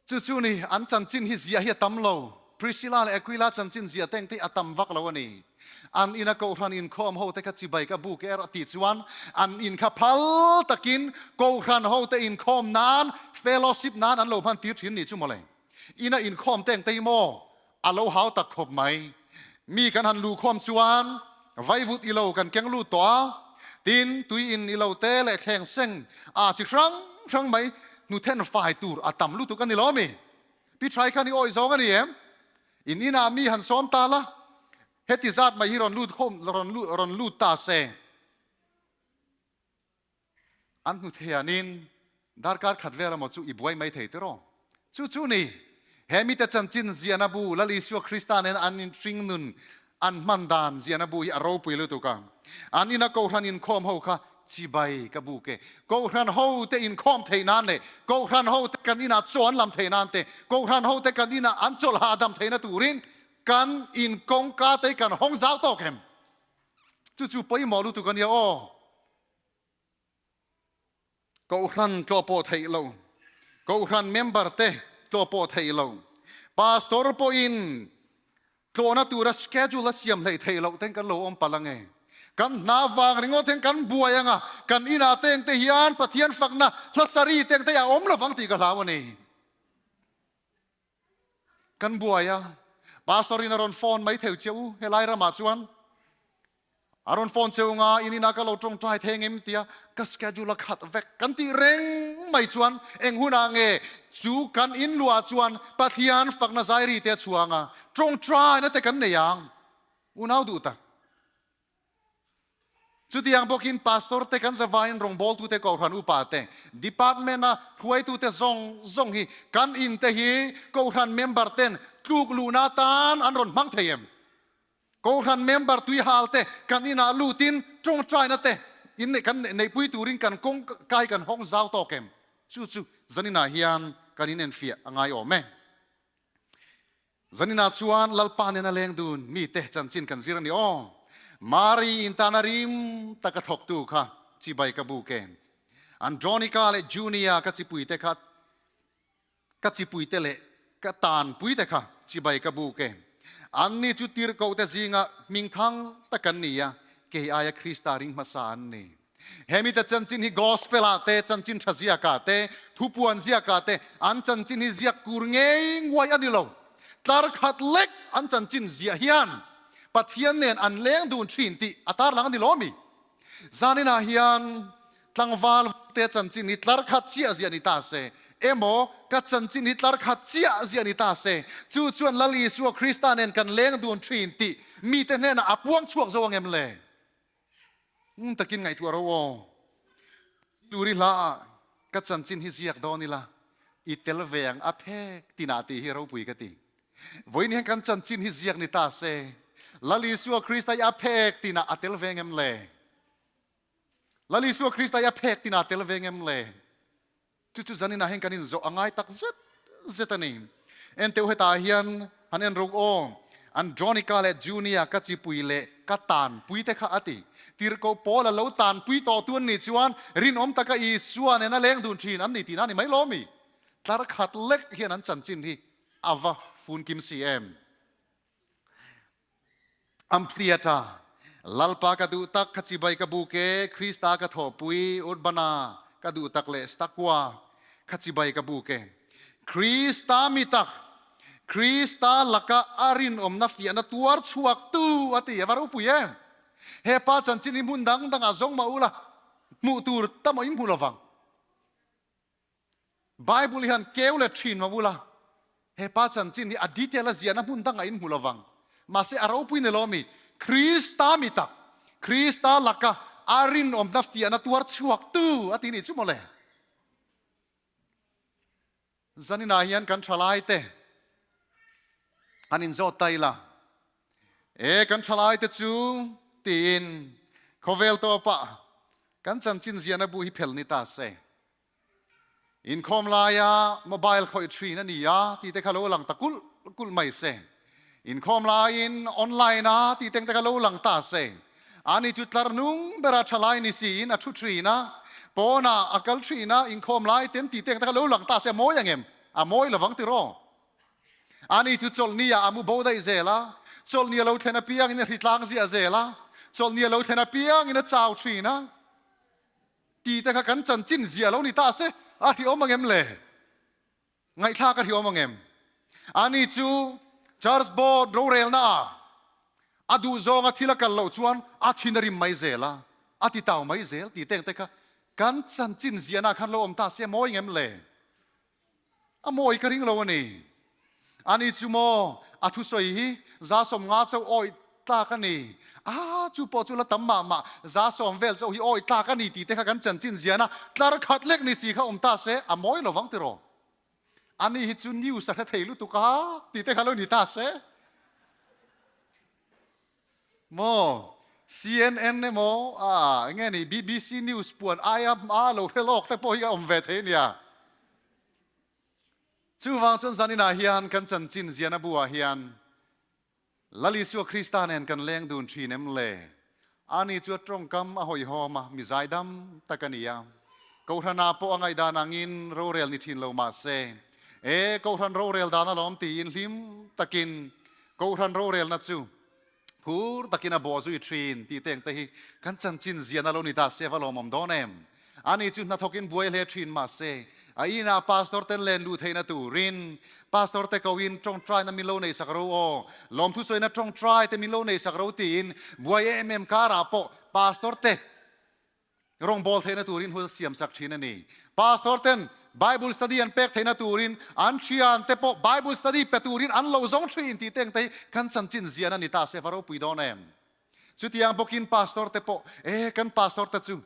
Chu chu ni, an chanchin hi ziah hi a tam lo. Priscilla leh Aquila chanchin ziah teng te hi a tam vak lo a ni. An ina Kohhran inkhawm ho te kha chibai ka buk erawh tih chuan an in kha phal takin Kohhran ho te inkhawm nan, fellowship nan an lo hman tir thin ni chu mawle. Ina inkhawm teng te hi maw A lo hau tak khawp mai. Mi kan han luh khawm chuan vaivut i lo kan keng lut tawh a, tin tui in i lo te leh thleng seng a chi hrang hrang mai hnuthen fai tur a tam lutuk a ni lo mi? Pi Thai khan i awih zawng a ni em? In inah mi han sawm ta la, heti zat mai hi rawn lut khawm rawn lut ta se. An hnu thianin darkar khat vel emaw chu i buai mai thei tiraw? Chu chu ni, he mite chanchin ziahna bu Lal Isua Krista nen an inhring nun an hman dan ziahna bu hi a ropui lutuk a. An ina Kohhran inkhawm ho kha chibai ka buk e. Kohhran ho te inkhawm theih nan leh Kohhran ho te kan inah chaw an lam theih nan te, Kohhran ho te kan inah an chawlh hahdam theihna turin kan in kawngka te hi kan hawng zau tawk em? Chu chu pawimawh lutuk a nia aw. Kohhran tlawh pawh theih lo, Kohhran member te tlawh pawh theih lo, Pastor pawhin tlawhna tura schedule a siam hleih theih loh ten kan lo awm palh ange. Kan hna vang ringawt hian kan buai anga, kan inah te engte hian Pathian fakna hla saree te engte hi a awm lovang tih ka hlau a ni. Kan buai a, Pastor in a rawn phone mai theu che u helai ramah chuan. A rawn phone cheu nga in inah ka lo tawngtai thei engem tia ka schedule a khat vek kan tih reng mai chuan eng hunah nge chu kan in luah chuan Pathian fakna zairi te a chhuang a, tawngtaina te kan nei ang unau duh tak. Chutiang bawkin Pastor te kan zavaiin rawngbawltute Kohhran upa te, Department a hruaitute zawng zawng hi kan in te hi Kohhran member ten tluk luhna atan an rawn hmang thei em? Kohhran member tuihal te kan inah lutin tawngtaina te in kan neihpui turin kan kawng kai kan hawng zau tawk em? Chu chu zaninah hian kan inenfiah a ngai awm e. Zaninah chuan Lalpa nena leng dun mite chanchin kan zir a ni aw. Mari in tana rim taka thawktu kha chibai ka buk e. Andronika leh Junia ka chipuite kha. Ka chipuite leh ka tanpuite kha chibai ka buk e. Anni chu tirhkohte zinga hmingthang tak an ni a, kei aia Krista ring hmasa an ni. He mite chanchin hi Gospel-ah te, chanchin tha ziakah te, thupuan ziakah te an chanchin hi ziak kur ngei nguai a ni lo. Tlar khat lek an chanchin ziah hian Pathian nen an leng dun thin tih a tarlang a ni lo mi? Zaninah hian tlangval te chanchin hi tlar khat chiah ziah ni ta se, emaw ka chanchin hi tlar khat chiah ziah ni ta se, chu chuan Lal Isua Krista nen kan leng dun thin tih mite hnenah a puang chhuak zo ang em le? Ngun takin ngaihtuah ro aw. Siluri hla ah ka chanchin hi ziak dawn ila, i tel ve ang a phek tinah tih hi ropui ka ti. Vawiin hian kan chanchin hi ziak ni ta se, Lal Isua Krista i a phek tinah a tel ve ngem le? Lal Isua Krista i a phek tinah a tel ve ngem le? Chu chu zaninah hian kan inzawh a ngai tak zet zet a ni. Enteu hetah hian han en ruk aw, Andronika leh Junia ka chipui leh ka tanpui te kha a ti. Tirhkoh Paula lo tanpui tawh tu an nih chuan rinawm taka Isua nena leng dun thin an ni tihna a ni mai lawmi. Tlar khat lek hian an chanchin hi a va fun kim si em? Amphliata, Lalpa ka duh tak, ka chibai ka buk e, Krista ka thawhpui, Urbana ka duh tak leh Stakua ka chibai ka buk e. Krista mi tak, Krista laka a rinawmna fiahna tuar chhuak tu a ti, a va ropui em? He pa chanchin hi hmun dang dangah zawng mah ula hmuh tur tam awm hmu lovang. Bible hian keu leh thin ma bula he pa chanchin hi a detail a ziahna hmun dangah in hmu lovang. Mahse a ropui ni lo mi? Krista mi tak, Krista laka a rinawmna fiahna tuar chhuak tu a ti nih chu mawle. Zaninah hian kan thalai te an inzawt ta ila, E kan thalai te chu tiin khawvel tawpah kan chanchin ziahna bu hi phel ni ta se. Inkhawm laia mobile khawih thin a ni a tih te kha lo lang ta kulh kulh mai se. Inkhawm laiin online a tih teng te kha lo lang ta se. Ani chu tlar nung bera tha lai ni siin a thu thin a, pawnah a kal thin a, inkhawm lai ten tih teng te kha lo lang ta se a mawi ang em? A mawi lovang tiraw? Ani chu chawlhni ah a mu bo daih zel a, chawlhni a lo thlen apiangin a hritlang ziah zel a, chawlhni a lo thlen apiangin a chau thin a. Ti te kha kan chanchin ziah lo ni ta se, a hriawm ang em le? Ngaihthlak a hriawm ang em? Ani chu Church Board rorelna ah a duh zawnga thil a kal loh chuan a thin a rim mai zel a, a ti tau mai zel ti te ang te kha kan chanchin ziahna khan lo awm ta se a mawi ang em le? A mawi ka ring lo a ni. Ani chu maw a thusawi hi 150 chauh awih tlak a ni. A, chu pawh chu la tam mah mah, 110 vel chauh hi awih tlak a ni tih te kha kan chanchin zian a, tlar khat lek ni si kha awm ta se, a mawi lo vang tiraw? Ani hi chu news a hre thei lutuk a tih te kha lo ni ta se. Maw? CNN emaw, ah, enge ni, BBC News puan aia hma lo hre lawk te pawh hi a awm ve thei nia. Chuvang chuan zaninah hian kan chanchin ziana buah hian Lal Isua Krista nen kan leng dun thin em le? Ani chu a tawngkam a hawihhawm a, mi zaidam tak a ni a. Kohhranah pawh a ngaihdan angin rorel ni thin lo mah se, E, Kohhran rorel dan alawm tiin hlim takin Kohhran rorelna chu phur takin a bawh zui thin tih te ang te hi kan chanchin ziahna lo ni ta se va lawmawm dawn em? Ani chu hnathawkin buai hle thin mah se, a inah pastor ten len luh theihna turin pastor te koin tawngtaina min lo neihsak ro aw, lawmthu sawina tawngtai te min lo neihsak ro tiin buai em em karah pawh pastor te Rawngbâwl theihna tûrin hun a siamsak ṭhîn a ni. Pastor ten Bible study an pêk theihna tûrin an ṭhiante pawh Bible study pe tûrin an lo zawng ṭhîn tih te engte hi kan chanchin zian a ni ta se va ropui dâwn em? Chutiang bawkin pastor te pawh, E, kan pastor te chu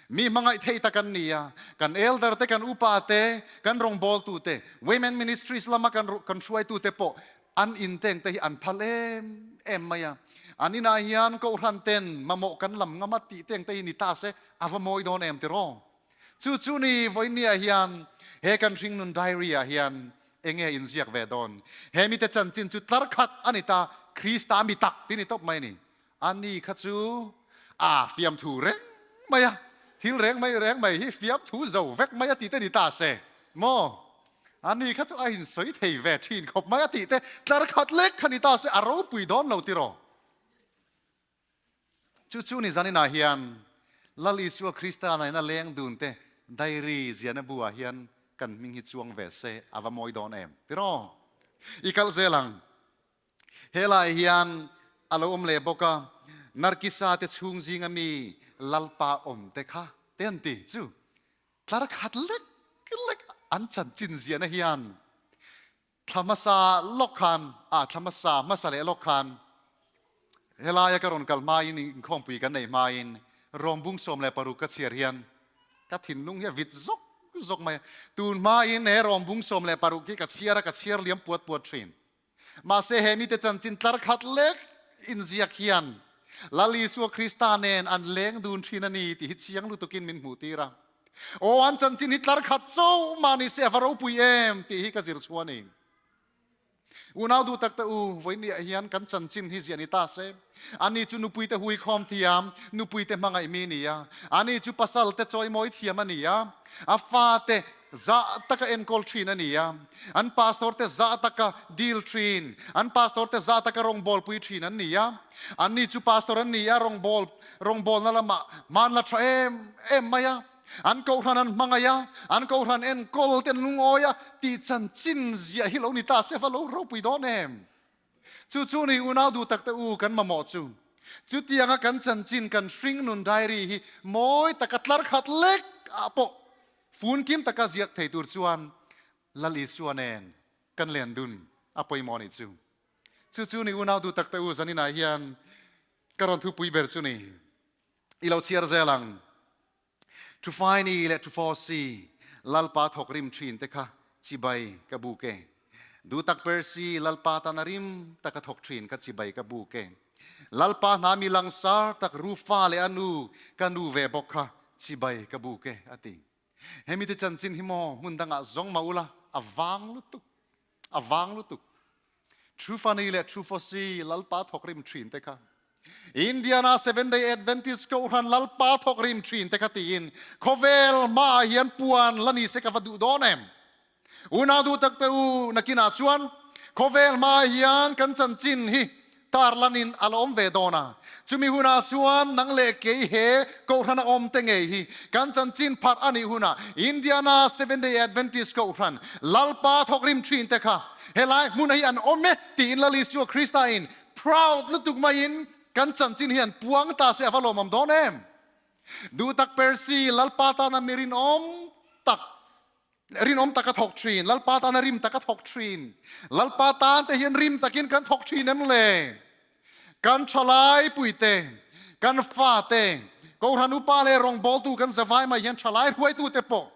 mi hmangaih thei tak an ni a, kan elder te, kan upa te, kan rawngbâwltu te, Women Ministries lama kan kan hruaitu te pawh An in teng te hi an phal em em mai a, an inah hian Kohhran ten mamawh kan lam ngam a tih teng te hi ni ta se a va mawi dawn em tiraw? Chu chu ni vawinia hian he kan hringnun diary ah hian enge inziak ve dawn? He mite chanchin chu tlar khat a ni ta, Krista mi tak ti ni tawp mai a ni. Ani kha chu a fiamthu reng mai a, thil reng mai reng mai hi fiamthu zo vek mai a tih te ni ta se maw? Ani kha chu a insawi thei ve thin khawp mai a tih te tlar khat lek kha ni ta se a ropui dawn lo tiraw? Chu chu ni zaninah hian Lal Isua Krista naina leng dun te diary ziahna bu ah hian kan hming hi chuang ve se a va mawi dawn em tiraw? I kalh zel ang. Helai hian a lo awm leh bawk a, Narkisa te chhung zinga mi Lalpa awm te kha te an ti chu tlar khat lek lek an chanchin ziahna hian thla hmasa lawk khan ah thla hmasa hmasa leh lawk khan helaia ka rawn kal hmain inkhawmpui kan neih hmain Rawmbung 16 ka chhiar hian ka thinlung hi a vit zawk zawk mai a. Tun hmain he Rawmbung 16 hi ka chhiar a, ka chhiar liam puat puat thin. Mahse he mite chanchin tlar khat lek inziak hian Lal Isua Krista nen an leng dun thin a ni tih hi chiang lutukin min hmuh tir a. Aw, an chanchin hi tlar khat chauh mah ni se a va ropui em tih hi ka zir chhuah a ni. Unau duh tak te u, vawinia hian kan chanchin hi ziah ni ta se. Ani chu nupuite huikhawm thiam, nupuite hmangaih mi a ni a. Ani chu pasalte chawimawi thiam a ni a. A fate zah taka enkawl thin a ni a. An pastor te zah taka dil thin, an pastor te zah taka rawngbawlpui thin an ni a. Anni chu pastor an ni a, rawngbâwl, rawngbâwlna lamah hman la tha em em mai a. An kohhran an hmangaih a, an kohhran enkawl te an lungawi a, tih chanchin ziah hi lo ni ta se va lo ropui dawn em? Chu chu ni unau duh tak te u kan mamawh chu. Chutianga kan chanchin kan hringnun diary hi mawi taka tlar khat lek ah pawh fun kim taka ziak thei tur chuan Lal Isua nen kan len dun a pawimawh nih chu. Chu chu ni unau duh tak te u zaninah hian ka rawn thupui ber chu ni. I lo chhiar zel ang. Thufaini leh Thufawsi Lalpa thawk rim thin te kha chibai ka buk e. Duhtak Persi Lalpa tana rim taka thawk thin kha chibai ka buk e. Lalpa hna mi langsar tak Rufa leh a nu ka nu ve bawk kha chibai ka buk e a ti. Hemi te chanchin hi maw hmun dangah zawng mah ula a vang lutuk, a vang lutuk. Thufani leh Thufawsi Lalpa thawk rim thin te kha Indiana Seven Day Adventist Kohhran Lalpa thawk rim thin te kha tiin khawvel hmaah hian puan la ni se ka va duh dawn em? Unau duh tak te u, nakinah chuan khawvel hmaah hian kan chanchin hi tarlanin a la awm ve dawn a. Chumi hunah chuan nang leh kei he Kohhrana awm te ngei hi kan chanchin pharh a nih hunah Indiana Seven Day Adventist Kohhran Lalpa thawk rim thin te kha helai hmunah hi an awm e tiin Lal Isua Krista in Proud lutuk maiin kan chanchin hi an puang ta se a va lawmawm dawn em? Duhtak Percy, Lalpa tana mi rinawm tak, rinawm taka thawk thin, Lalpa tana rim taka thawk thin, Lalpa tan te hian rim takin kan thawk thin em le? Kan thalai puite, kan fate, Kohhran upa leh rawngbawltu kan zavai mai hian thalai hruaitute pawh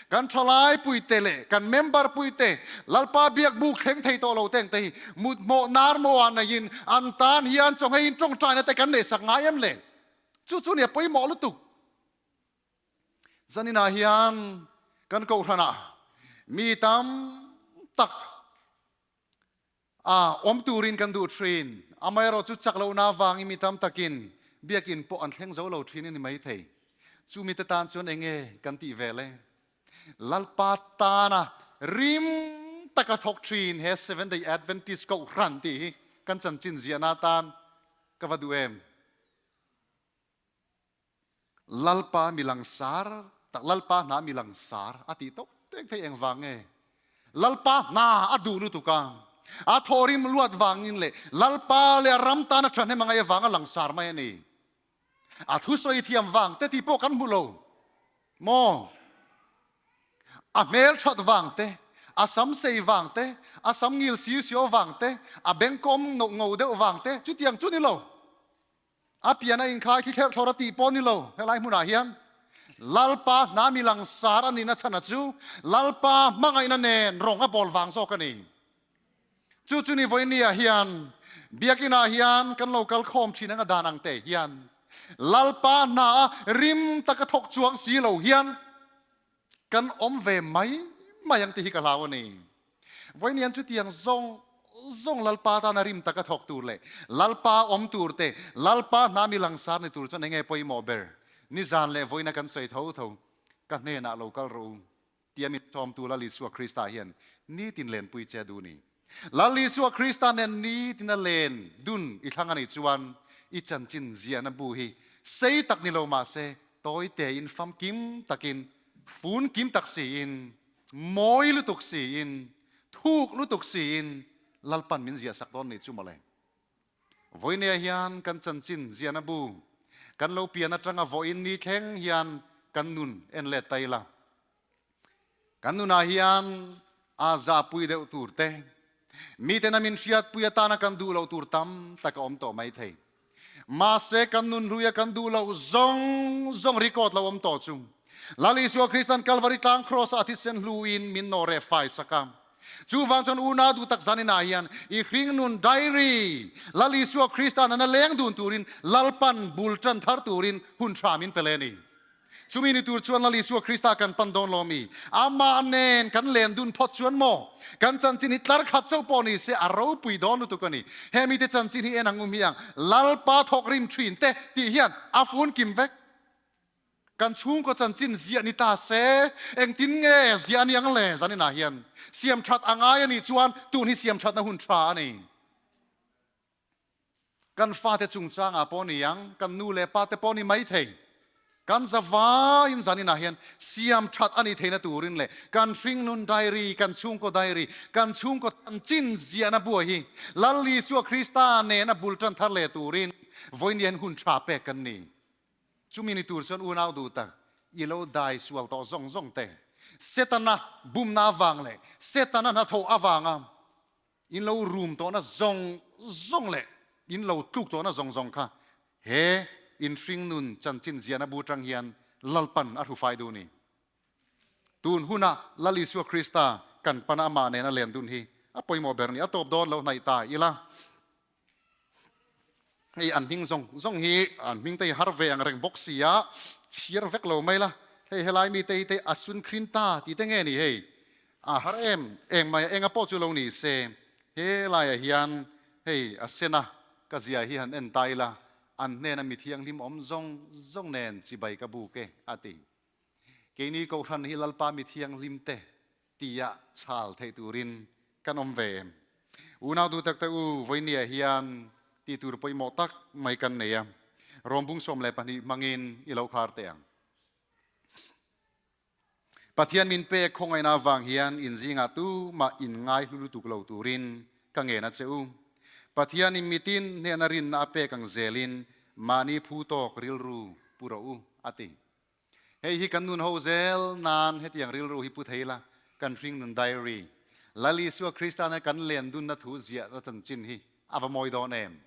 Kan thalai puite leh kan member puite Lalpa biak buk thleng thei tawh lo te ang te hi mut hmawh nar maw ah neiin an tan hian chawngheiin tawngtaina te kan neihsak ngai em le? Chu chu nia pawimawh lutuk. Zaninah hian kan kohhranah mi tam tak A awm turin kan duh thin. Amaherawh chu chak lohna avangin mi tam takin biakinn pawh an thleng zo lo thin a ni maithei. Chu mite tan chuan eng nge kan tih ve le? Lalpa tana rim taka thawk thin he Seventh Day Adventist Kohhran tih hi kan chanchin ziahna atan ka va duh em? Lalpa mi langsar tak, Lalpa hna mi langsar a tih tawp teng thei engvang nge? Lalpa hna a duh lutuk a, a thawhrim luat vangin leh Lalpa leh a ram tan a thahnem a ngaih avanga langsar mai a ni. A thusawi thiam vang te tih pawh kan hmu lo maw? A hmel that vang te, a sam sei vang te, a sam ngil siu siau vang te, a bengkawm ngo deuh vang te, chutiang chu ni lo. A pian a inkhai thli thlerh thlawr a tih pawh ni lo, helai hmunah hian Lalpa hna mi langsar a nihna chhana chu Lalpa hmangaihna nen rawng a bawl vang zawk a ni. Chu chu ni vawinia hian Biakinah hian kan lo kal khawm thin anga dan ang te hian Lalpa hna a rim taka thawk chuang si lo hian kan awm ve mai mai ang tih hi ka hlau a ni. Vawiin chutiang zawng zawng Lalpa tana rim taka thawk tur leh Lalpa awm tur te, Lalpa hna mi langsar ni tur chuan enge pawimawh ber? Nizan leh vawiina kan sawi tho tho, ka hnenah lo kal rawh u. Tia min sawmtu Lal Isua Krista hian nitin lenpui che a duh ni. Lal Isua Krista nen nitina len dun i thlang a nih chuan i chanchin ziahna bu hi sei tak ni lo mah se tawi tein famkim takin, fun kim tak siin, mawi lutuk siin, thuk lutuk siin Lalpan min ziahsak dawn ni chu mawle. Vawinia hian kan chanchin ziahna bu kan lo pian atanga vawiin ni thleng hian kan nun en let ta ila. Kan nunah hian a zahpui deuh tur te, miten a min hriatpui atana kan duh loh tur tam tak a awm tawh mai thei. Mahse kan nun hluia kan duh loh zawng zawng record lo awm tawh chu Lal Isua Kristan Kalvari tlang kraws ah a thisen hluin min nawh reh fai sak a. Chuvang chuan unau duh tak zaninah hian i hringnun diary Lal Isua Krista nana leng dun turin Lalpan bul tan thar turin hun tha min pe le ni. Chumi ni tur chuan Lal Isua Krista kan pan dawn lo mi? Amah nen kan len dun phawt chuan maw? Kan chanchin hi tlar khat chauh pawh ni se a ropui dawn lutuk a ni. He mite chanchin hi en ang um hi ang Lalpa thawk rim thin te tih hian a fun kim vek. Kan chhungkaw chanchin ziah ni ta se, engtin nge ziah a ni ang le? Zaninah hian siam that a ngai a nih chuan tun hi siam thatna hun tha a ni. Kan fate chungchangah pawh ni ang, kan nu leh pate pawh ni mai thei. Kan zavaiin zaninah hian siam that a nih theihna turin leh kan hringnun diary, kan chhungkaw diary, kan chhungkaw chanchin ziahna buai hi Lal Isua Krista nena bul tan thar leh turin vawiin hian hun tha pek kan ni. Chumi ni tur chuan unau duh tak i lo dai sual tawh zawng zawng te, Setana bumna avang leh Setana hnathawh avanga in lo rum tawhna zawng zawng leh in lo tluk tawhna zawng zawng kha he in hringnun chanchin ziahna bu atang hian Lalpan a hrufai duh ni. Tun huna Lal Isua Krista kan pana amah nena len dun hi a pawimawh ber ni. A tawp dawn lo hnaih ta ila. Hei an hming zawng zawng hi an hming te hi har ve ang reng bawk si a, chhiar vek lo mai la. Hei helai mi te hi te a sun khrin ta tih te nge ni hei? A har em em mai a, enga pawh chu lo ni se helaiah hian hei a sen a ka zia hi han en ta ila, an hnena mi thianghlim awm zawng zawng nen chibai ka buk e a ti. Keini Kohhran hi Lalpa mi thianghlim te tia chhal theih turin kan awm ve em? Unau duh tak te u, vawinia hian tih tur pawimawh tak mai kan nei a, Rawmbung 12 hmangin i lo khar teh ang. Pathian min pek khawngaihna avang hian in zingah tumah in ngai hlu lutuk lo turin ka ngen a che u. Pathianin mitin hnehna rinna a pek ang zelin mahni phu tawk rilru pu rawh u, a ti. Hei hi kan nun ho zel nan hetiang rilru hi pu thei la, kan hringnun diary, Lal Isua Krista nen kan len dunna thu ziahna chanchin hi a va mawi dawn em?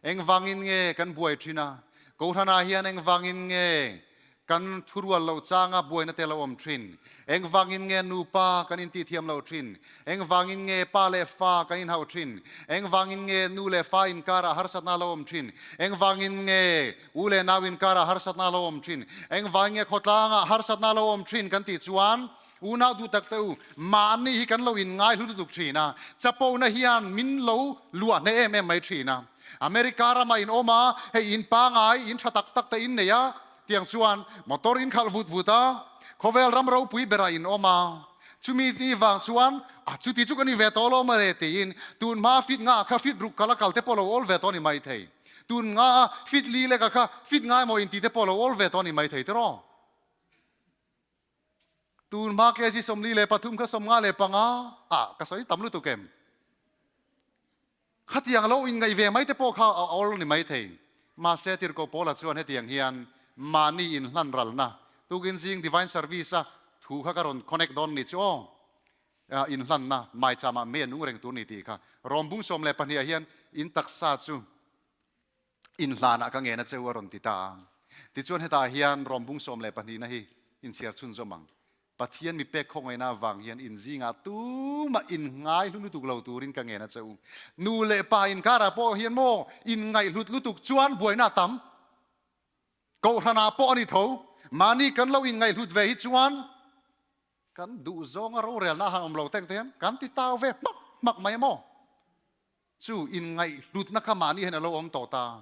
Engvangin nge kan buai thin a? Kohhranah hian engvangin nge kan thurual loh changa buaina te lo awm thin? Engvangin nge nupa kan intihthiam loh thin? Engvangin nge pa leh fa kan inhauh thin? Engvangin nge nu leh fa inkarah harsatna a lo awm thin? Engvangin nge u leh nau inkarah harsatna a lo awm thin? Engvangin nge khawtlangah harsatna a lo awm thin kan tih chuan unau duh tak te u, mahni hi kan lo inngai hlu lutuk thin a, chapona hian min lo luah hneh em em mai thin a. America ramah in awm a, hei in pangai, in tha tak tak te in nei a, Tiang chuan motor in khalh vut vut a, khawvel ram ropui berah in awm a, chumi ni vang chuan a chuti chu ka ni ve tawh lo mawle tiin tun hma fit nga kha fit ruk kal a kal te pawh lo awl ve tawh a ni mai thei. Tun nga a fit li leka kha fit ngai maw inti te pawh lo awl ve tawh a ni mai thei tiraw? Tun hma kg 43 kha 55 ah ka sawi tam lutuk em? Khatiang lo inngaih ve mai te pawh kha a awl ni mai thei. Mahse Tirhkoh Paula chuan hetiang hian mahni inhlan ralna tukin zing Divine Service a thu kha ka rawn connect dawn ni chu aw. Inhlanna maicham ah mei a nung reng tur ni tih kha Rawmbung 12 ah hian in taksa chu inhlanah ka ngen a cheu a rawn ti ta a. Tichuan hetah hian Rawmbung 12 na hi inchhiar chhunzawm ang. Pathian mi pek khawngaihna avang hian in zingah tumah in ngai hlu lutuk lo turin ka ngen a che u. Nu leh pa inkarah pawh hian maw in ngaihhlut lutuk chuan buaina a tam. Kohhranah pawh a ni tho. Mahni kan lo in ngaihhlut ve hi chuan kan duh zawnga rorelna a han awm lo teng te hian kan ti tau ve hmak hmak mai maw? Chu inngaihhlutna kha mahni hian a lo awm tawh ta.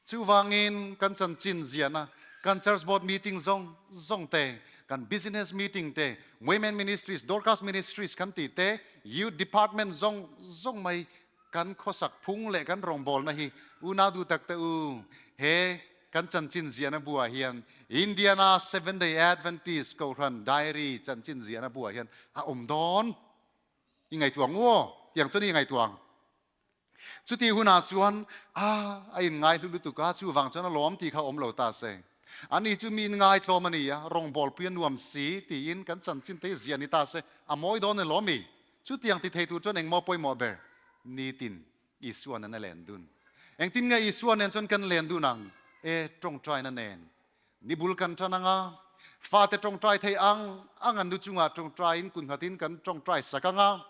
Chuvangin kan chanchin ziahna, Kan church board meeting zawng zawng te, kan business meeting te, women ministries, Dorcas ministries kan tih te, youth department zawng zawng mai kan khawsak phung leh kan rawngbawlna hi unau duh tak te u, he kan chanchin ziahna buah hian Indiana Seventh Day Adventist Kohhran Diary chanchin ziahna buah hian a awm dawn. I ngaihtuah ngu aw, tiang chuan i ngaihtuah ang. Chuti hunah chuan, A, a inngaihlu lutuk a, chuvang chuan a lawm tih kha awm lo ta se. Ani chu mi inngaitlawm a ni a, rawngbawlpui a nuam si tiin kan chanchin te hi ziah ni ta se, a mawi dawn elaw mi? Chutiang ti thei tur chuan engmaw pawimawh ber? Nitin Isua nen a len dun. Engtin nge Isua nen chuan kan len dun ang? E, tawngtaina nen. Ni bul kan tan ang a, fate tawngtai thei ang ang an lu chungah tawngtaiin kun nghatin kan tawngtai sak ang a.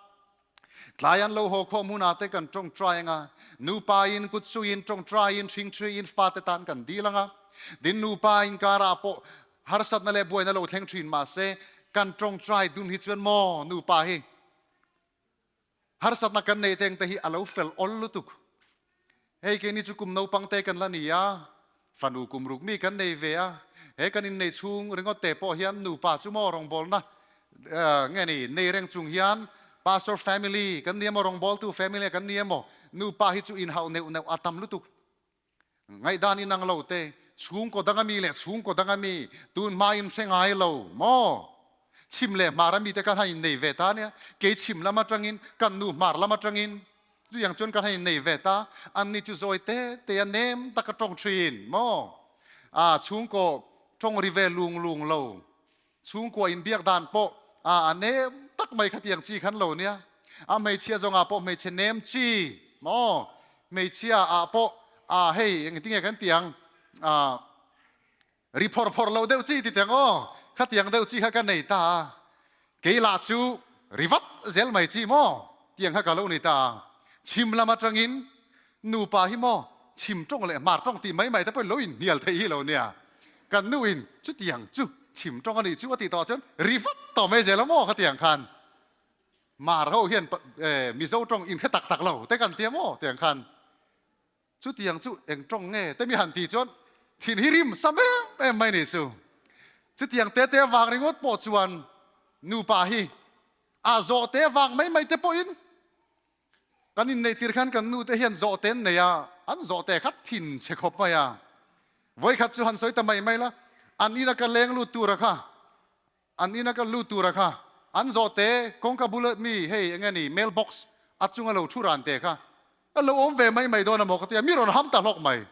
Tlai an lo haw khawm hunah te kan tawngtai ang a, nupa in kut suiin tawngtaiin hringthriin fate tan kan dil ang a. Din nupa inkarah pawh harsatna leh buaina lo thleng thin mahse kan tawngtai dun hi chuan maw nupa hi harsatna kan neih teng te hi a lo fel awl lutuk. Hei keini chu kum naupang te kan la ni a, fanu kum ruk mi kan nei ve a, he kan innei chhung ringawt te pawh hian nupa chu maw rawngbawlna nge ni nei reng chung hian pastor family kan ni emaw rawngbawltu family kan ni emaw nupa hi chu inhauh neuh neuh a tam lutuk. Ngaihdan inang lo te, chhungkaw danga mi leh chhungkaw danga mi tun hma in hre ngai lo maw? Chhim leh hmar a mite khan han innei ve ta nia, kei chhim lam atangin, kan nu hmar lam atangin chutiang chuan kan han innei ve ta, anni chu zawi te te a nem tak a tawng thin maw? A chhungkaw tawng ri ve lung lung lo. Chhungkua inbiak dan pawh a nem tak mai khatiang chi khan lo nia. A hmeichhia zawngah pawh hmeichhe nem chi maw? Hmeichhia ah pawh a hei engtin nge kan tiang a ri phawr phawr lo deuh chi ti teng aw khatiang deuh chi kha ka nei ta a. Kei lah chu ri vat zel mai chi maw? Tiang kha ka lo ni ta a. Chhim lam atangin Nupa hi maw chhim tawng leh hmar tawng tih mai mai te pawhin lo inhnial theih hi lo nia. Kan nu in chutiang chu chhim tawng a nih chu a tih tawh chuan ri vat tawh mai zel a maw khatiang khan hmar ho hian Mizo tawng inhre tak tak lo te kan tia maw tiang khan chutiang chu eng tawng nge te mi han tih chuan thin hi rim sam em em mai nih chu. Chutiang te te vang ringawt pawh chuan nupa hi a zawh te vang mai mai te pawhin Kan inneih tir khan kan nute hian zawhte an nei a, an zawhte kha thin chhe khawp mai a. Vawikhat chu han sawi ta mai mai la, an ina ka leng lut tura kha, an ina ka lut tura kha, an zawhte kawngka bula mi hei eng nge ni mail box a chunga lo thu ran te kha a lo awm ve mai mai dawn a maw ka ti a, mi rawn ham ta hlawk mai.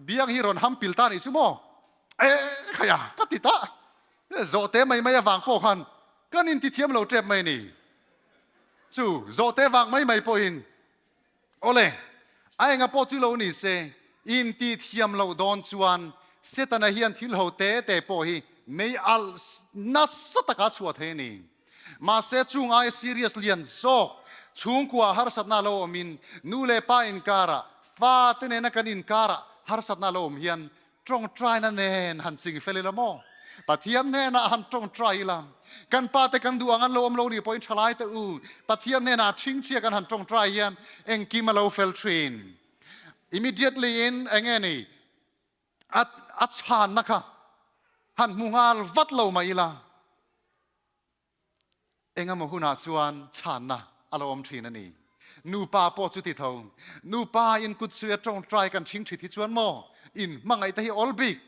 Biang hi rawn ham pil ta nih chu maw? E khaia ka ti ta. Zawhte mai mai avang pawh khan kan intithiam lo tep mai ni. Chu zawhte vang mai mai pawhin awle, a enga pawh chu lo ni se, intithiam loh dawn chuan Setana hian thil ho te te pawh hi mei alh nasa taka chhuah thei a ni. Mahse chung aia serious lian zawk chhungkua harsatna lo awmin nu leh pa inkarah, fate nena kan inkarah harsatna lo awm hian Tawngtaina nen han ching fel ila maw? Pathian hnenah han tawngtai ila, kan pate kan duh ang an lo awm lo nih pawhin thalai te u, Pathian hnenah thingthia kan han tawngtai hian engkim a lo fel thin. Immediately in enge ni a a chhanna kha han hmu nghal vat lo mai ila. Engemaw hunah chuan chhanna a lo awm thin a ni. Nupa pawh chuti tho. Nupa in kut suia tawngtai kan hring thit hi chuan maw in hmangaih te hi awl bik.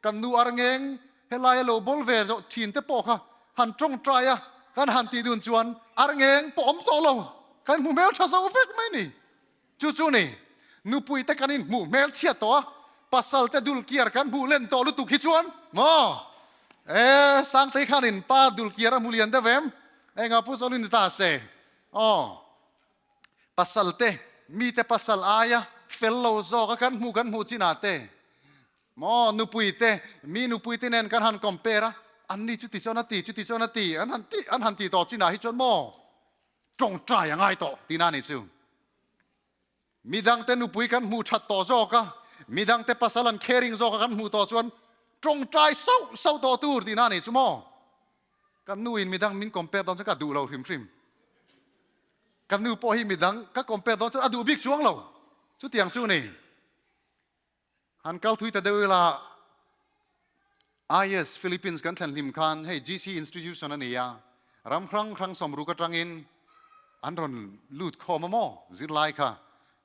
Kan nu ar ngeng helai a lo bawl ve thin te pawh kha han tawngtai a kan han tih dun chuan ar ngeng pawh awm tawh lo. Kan hmu hmel tha zo vek mai ni. Chu chu ni, nupui te kan inhmuh hmel chhiat tawh a, pasal te dul kiar kan hmuh len tawh lutuk hi chuan maw? E, Sangtei khanin pa dul kiar a hmu lian deuh em? Engah pu Zawlin ni ta se? Aw, pasal te, mite pasal aia fel lo zawk a kan hmuh kan hmuh chinah te, maw, nupui te, mi nupui te nen kan han compare a, anni chuti chuan a ti, chuti chuan a ti, an han ti, an han ti tawh chinah hi chuan maw? Tawngtai a ngai tawh tihna a nih chu. Midangte nupui kan hmuh that tawh zawk a, midangte pasal an caring zawk a kan hmuh tawh chuan tawngtai sauh sauh tawh tur tihna a nih chu maw? Kan nu in midang min compare dawn chuan ka duh lo hrim hrim. Kan nu pawh hi midang ka compare dawn chuan a duh bik chuang lo. Chutiang chu ni. Han kal thui ta deuh ila. IS Philippines kan thlen hlim khan hei GC institution a ni a, ram hrang hrang sawmruk atangin an rawn lut khawm a maw zirlai kha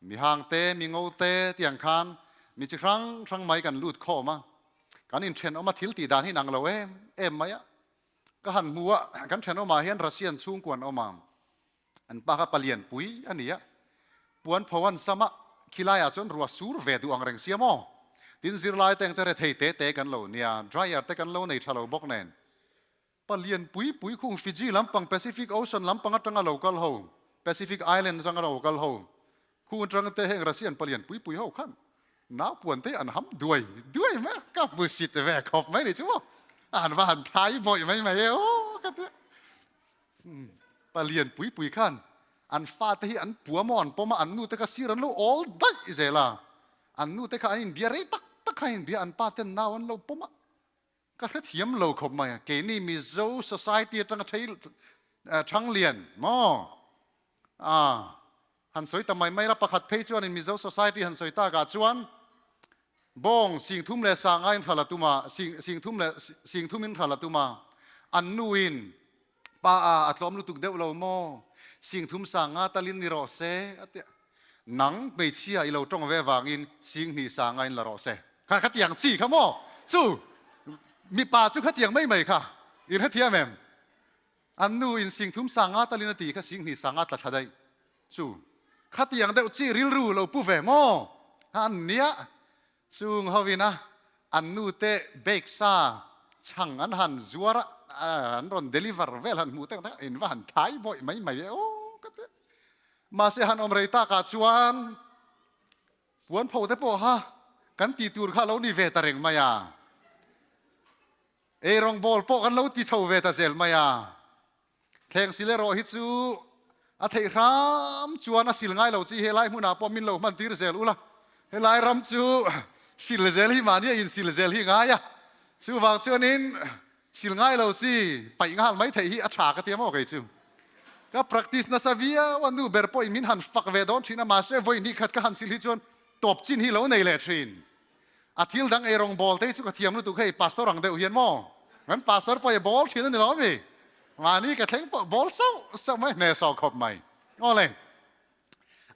mihang te mingo te tiang khan mi chi hrang hrang mai kan lut khawm a, kan inthenawm a thil tih dan hi nang lo em em mai a, ka han hmu a kan thenawmah hian Russian chhungkua an awm a. An pa kha palian pui a ni a, puan pho an sam a, khilaiah chuan ruah sur ve duh ang reng sia maw? Tin zirlai te engte rethei te te kan lo nia, dryer te kan lo nei tha lo bawk nen. Palian pui pui khung Fiji lampang Pacific Ocean lampang atanga lo kal ho, Pacific Island atanga lo kal ho, khung atang te heng Russian palian pui pui ho khan nau puan te an ham duai duai mai a, ka hmu sit ve khawp mai ni chu maw? An va han thai bawih mai mai e aw ka ti a. Palian pui pui khan an fate hi an pua maw an pawm a, an nute kha sir an lo awl daih zel a, an nute kha an inbia rei tak tak kha an inbia, an pa ten nau an lo pawm a, ka hrethiam lo khawp mai a, keini Mizo society atanga thei Thanglian maw a han sawi ta mai mai la, pakhat phei chuanin Mizo society han sawi takah chuan bawng singthum leh sanga in hral a tum a, singthum leh singthum in hral a tum a, an nuin pa a a tlawm lutuk deuh lo maw, singthum sanga talin ni rawh se a ti a, nang hmeichhia i lo tawng ve vangin singhnih sanga in la rawh se. Kha khatiang chi kha maw chu mipa chu khatiang mai mai kha i hrethiam em? An nu in singthum sanga talin a ti kha singhnih sanga tla thla daih chu khatiang deuh chi rilru lo pu ve maw? An nia chung hovin a an nu te bake sa chhang an han zuar a an rawn deliver vel han hmuh tak tak in va han thai bawih mai mai e aw ka ti mahse han awm rei takah chuan puan pho te pawh kha kan tih tur kha lo ni ve ta reng mai a. Ei rawngbawl pawh kan lo ti chho ve ta zel mai a, thleng sil erawh hi chu a theih hram chuan a sil ngai lo chi helai hmunah pawh min lo hman tir zel ula, helai ram chu sil zel hi mahni a insil zel hi ngai a, chuvang chuanin sil ngai lo chi paih nghal mai theih hi a tha ka tia maw kei chu. Ka practice nasa viau a, nu ber pawhin min han fak ve dawn thin a, mahse vawi hnih khat ka han sil hi chuan tawp chin hi lo nei leh thin. A thil dang ei rawng bawl te hi chu ka thiam lutuk hei pastor ang deuh hian maw kan pastor pawh i bawl thin a ni lo mi mahni ka thleng pawh bawl sauh sauh mai hne saw khawp mai aw le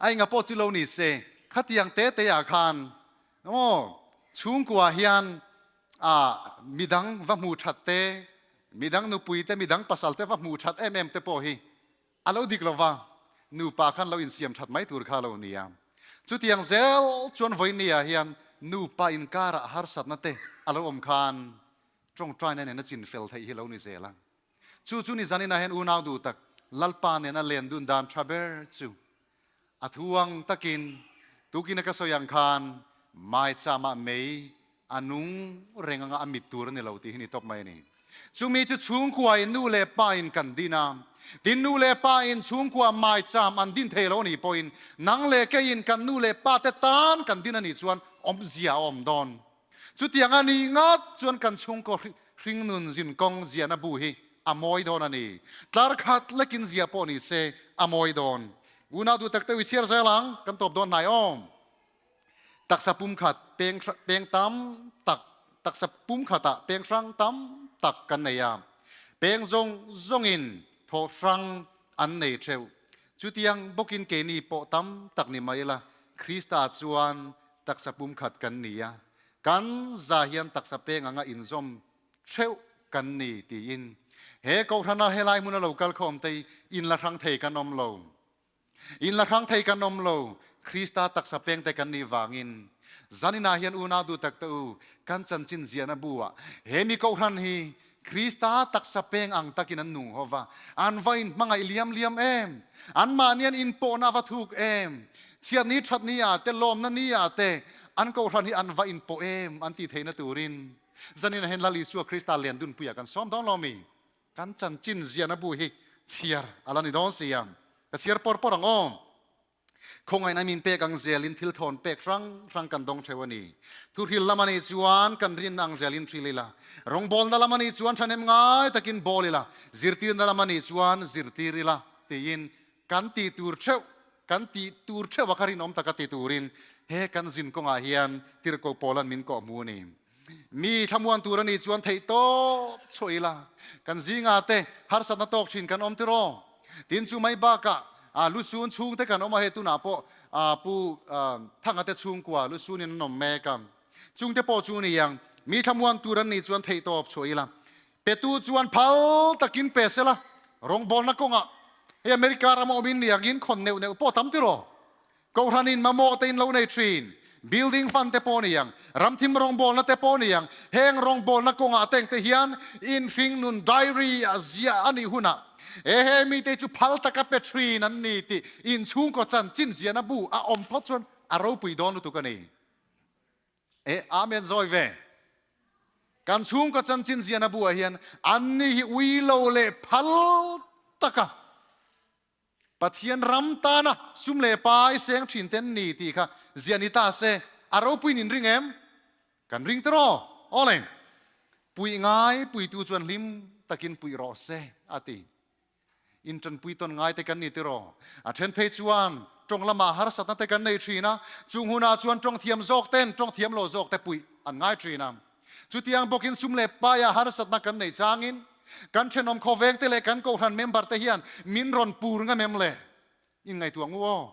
a enga pawh chu lo ni se khatiang te te ah khan maw chhungkua hian a midang va hmu that te midang nupui te midang pasal te va hmu that em em te pawh hi A lo dik lova, nupa khan lo insiam that mai tur kha a lo ni a. Chutiang zel chuan vawinia hian nupa inkarah harsatna te a lo awm khan tawngtaina nena chin fel theih hi lo ni zel a. Chu chu ni zaninah hian unau duh tak Lalpa nena len dun dan tha ber chu a thuang takin tukina ka sawi ang khan maichama mei A nung reng anga a mit tur a ni lo tih hi ni tawp mai a ni. Chumi chu chhungkua in nu leh pa in kan din a, tin nu leh pa in chhungkua maicham an din thei lo a nih pawhin nang leh keiin kan nu leh pa te tan kan din a nih chuan awmzia a awm dawn. Chutiang a nih ngat chuan kan chhungkaw hringnun zinkawng ziahna bu hi a mawi dawn a ni. Tlar khat lekin ziah pawh ni se a mawi dawn. Unau duh tak deuh i chhiar zel ang, kan tawp dawn hnai awm. Taksa pumkhat peng peng tam tak taksa pumkhatah peng hrang tam tak kan nei a, peng zawng zawngin thawh hrang an nei theuh. Chutiang bawkin keini pawh tam tak ni mai ila, Krista chuan taksa pumkhat kan ni a, kan za hian taksa peng anga inzawm theuh kan ni tiin he Kohhrana helai hmuna lo kal khawm te hi inla hrang thei kan awm lo. In la hrang thei kan awm lo, Krista taksa pengte kan nih vangin. Zaninah hian unau duh tak te u, kan chanchin ziahna bu ah he mi kohhran hi Krista taksa peng ang takin an nung ho va, an va in hmangaih liam liam em! Anmahni an inpawhna a va thuk em! Chhiatni thatni ah te, lawmna ni ah te an kohhran hi an va inpawh em an tih theihna turin zaninah hian Lal Isua Krista Liandunpuiah kan sawm dawn lo mi? Kan chanchin ziahna bu hi chhiar a la ni dawn si a, ka chhiar pawr pawr ang aw. Khawngaihna min pek ang zelin thil thawn pek hrang hrang kan dawng theuh a ni. Thuhril lam a nih chuan kan rinna ang zelin hril ila, rawngbawlna lam a nih chuan thahnem ngai takin bawl ila, zirtirna lam a nih chuan zirtir ila tiin kan tih tur theuh, kan tih tur theuh a kha rinawm taka ti turin he kan zin kawngah hian Tirhkoh Paula'n min kawhhmu a ni. Mi thlamuan tur a nih chuan theih tawp chhuah ila, kan zingah te harsatna tawk thin kan awm tiraw? Tin chu mai bakah lusun chhungte kan awm a, hei tunah pawh Pu Thanga te chhungkua lusunin an awm mek a, chungte pawh chu ni ang. Mi thlamuan tur an nih chuan theih tawp chhuah ila, petu chuan phal takin pe sela, rawngbawlna kawngah hei America rama awmin ni angin khawn neuh neuh pawh tam tiraw? Kohhranin mamawh te in lo nei thin, building fund te pawh a ni ang, ramthim rawngbawlna te pawh a ni ang, heng rawngbawlna kawngah teng te hian inhring nun diary a ziah a nih hunah he he mite chu phal taka pe thin an ni tih inchhungkaw chanchin ziahna bu a awm phawt chuan a ropui dawn lutuk a ni. E Amen zawi ve. Kan chhungkaw chanchin ziahna buah hian anni hi ui lo leh phal taka Pathian ram tana sum leh pai seng thin te an ni tih kha ziah ni ta se, a ropuiin in ring em? Kan ring tiraw? Awle, puih ngai puitu chuan hlim takin puih rawh se, a ti. In tanpui tawn ngai te kan ni tiraw? A then phei chuan tawng lamah harsatna te kan nei thin a, chung hunah chuan tawng thiam zawk ten tawng thiam lo zawk te puih an ngai thin a. Chutiang bawkin sum leh paia harsatna kan nei changin kan thenawm khawveng te leh kan kohhran member te hian min rawn pur ngam em le? In ngaihtuah ngu aw.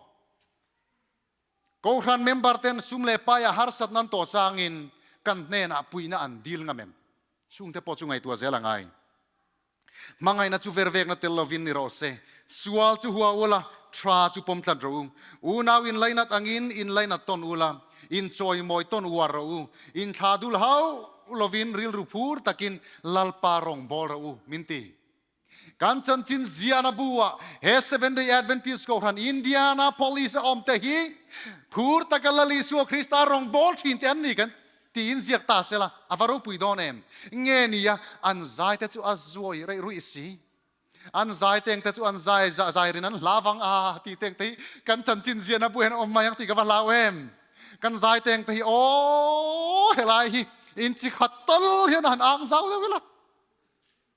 Kohhran member ten sum leh paia harsatna an tawh changin kan hnenah puihna an dil ngam em? Chungte pawh chu ngaihtuah zel a ngai. Hmangaihna chu vervekna tel lovin ni rawh se. Sual chu hua ula, tha chu pawm tlat rawh u. Unau inlainat angin inlainat tawn ula, inchawimawi tawn uar rawh u. Inthla dul hauh lovin rilru phur takin Lalpa rawng bawl rawh u, min ti. Kan chanchin ziahna bu-ah he Seventh-day Adventist Kohhran Indianapolis a awm te hi phur taka Lal Isua Krista rawng bawl thin te an ni kan Tiin ziak ta sela, a va ropui dawn em? Nge nia, an zai te chu a zuai reih ruih si. An zai teng te chu an zai zai rin an hla vang a tih teng te hi kan chanchin ziahna buai hian a awm mai ang tih ka va hlau em? Kan zai teng te hi aw helai hi inchi khat tal hian a han ang zau deuh ila.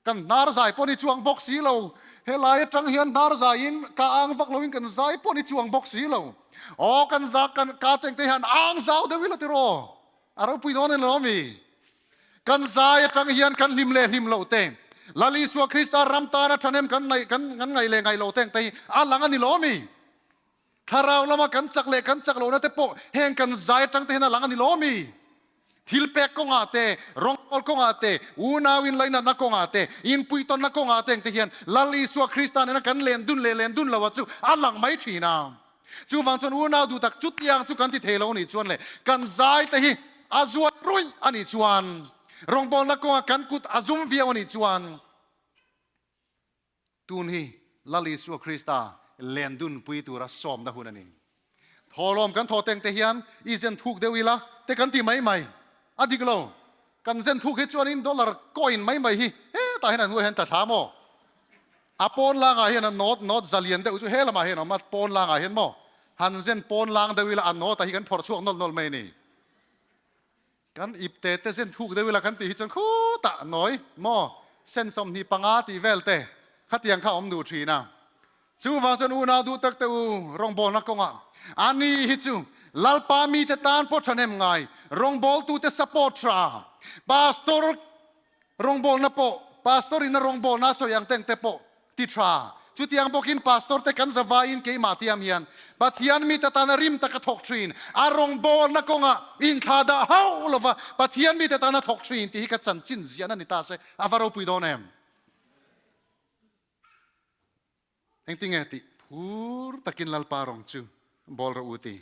Kan hnar zai pawh ni chuang bawk si lo. Helai atang hian hnar zaiin ka ang vak loin kan zai pawh ni chuang bawk si lo. Aw kan za kan ka teng te hian ang zau deuh ila tiraw. A ropui dawn en lo ami? Kan zai atang hian kan hlim leh hlim loh te, Lal Isua Krista ram tana thahnem kan ngaih kan kan ngaih leh ngaih loh te ang te hi a lang a ni lo ami? Thlarau lama kan chak leh kan chak lohna te pawh heng kan zai atang te hian a lang a ni lo ami? Thil pek kawngah te, rawngawl kawngah te, unau inlainatna kawngah te, inpuihtawnna kawngah te engte hian Lal Isua Krista nena kan len dun leh len dun loha chu a lang mai thin a. Chuvang chuan unau duh tak chutiang chu kan ti thei lo nih chuan leh kan zai te hi a zuai ruih a nih chuan, rawngbawlna kawngah kan kut a zum viau a nih chuan, Tun hi Lal Isua Krista len dunpui tura sawmna hun a ni. Thawhlawm kan thaw teng te hian i zen thuk deuh ila te kan ti mai mai. A dik lo. Kan zen thuk hi chuanin dollar coin mai mai hi hetah hian a hnuaiah hian tla thla maw? A pawn langah hian a note note zalian deuh chu he lamah hian a awm a, pawn langah hian maw? Han zen pawn lang deuh ila a note ah hi kan phawrh chhuak nawlh nawlh mai a ni. Kan ipte te zen thuk deuh ila kan tih hi chuan khutah nawi maw sen 25 tih vel te khatiang kha a awm duh thin a. Chuvang chuan unau duh tak te u rawngbawlna kawngah ani hi chu Lalpa mite tan pawh thahnem ngai rawngbawltute support tha Pastor Rawngbawlna pawh Pastor in a rawngbawlna a sawi ang teng te pawh ti tha. Chutiang bawkin Pastor te kan zavaiin keimah tiam hian Pathian mite tana rim taka thawk thin, a rawngbawlna kawngah inthla dah hauh lova Pathian mite tana thawk thin tih hi ka chanchin ziahna ni ta se a va ropui dawn em? Engtinge tih phur takin Lalpa rawng chu bawl rawh u ti.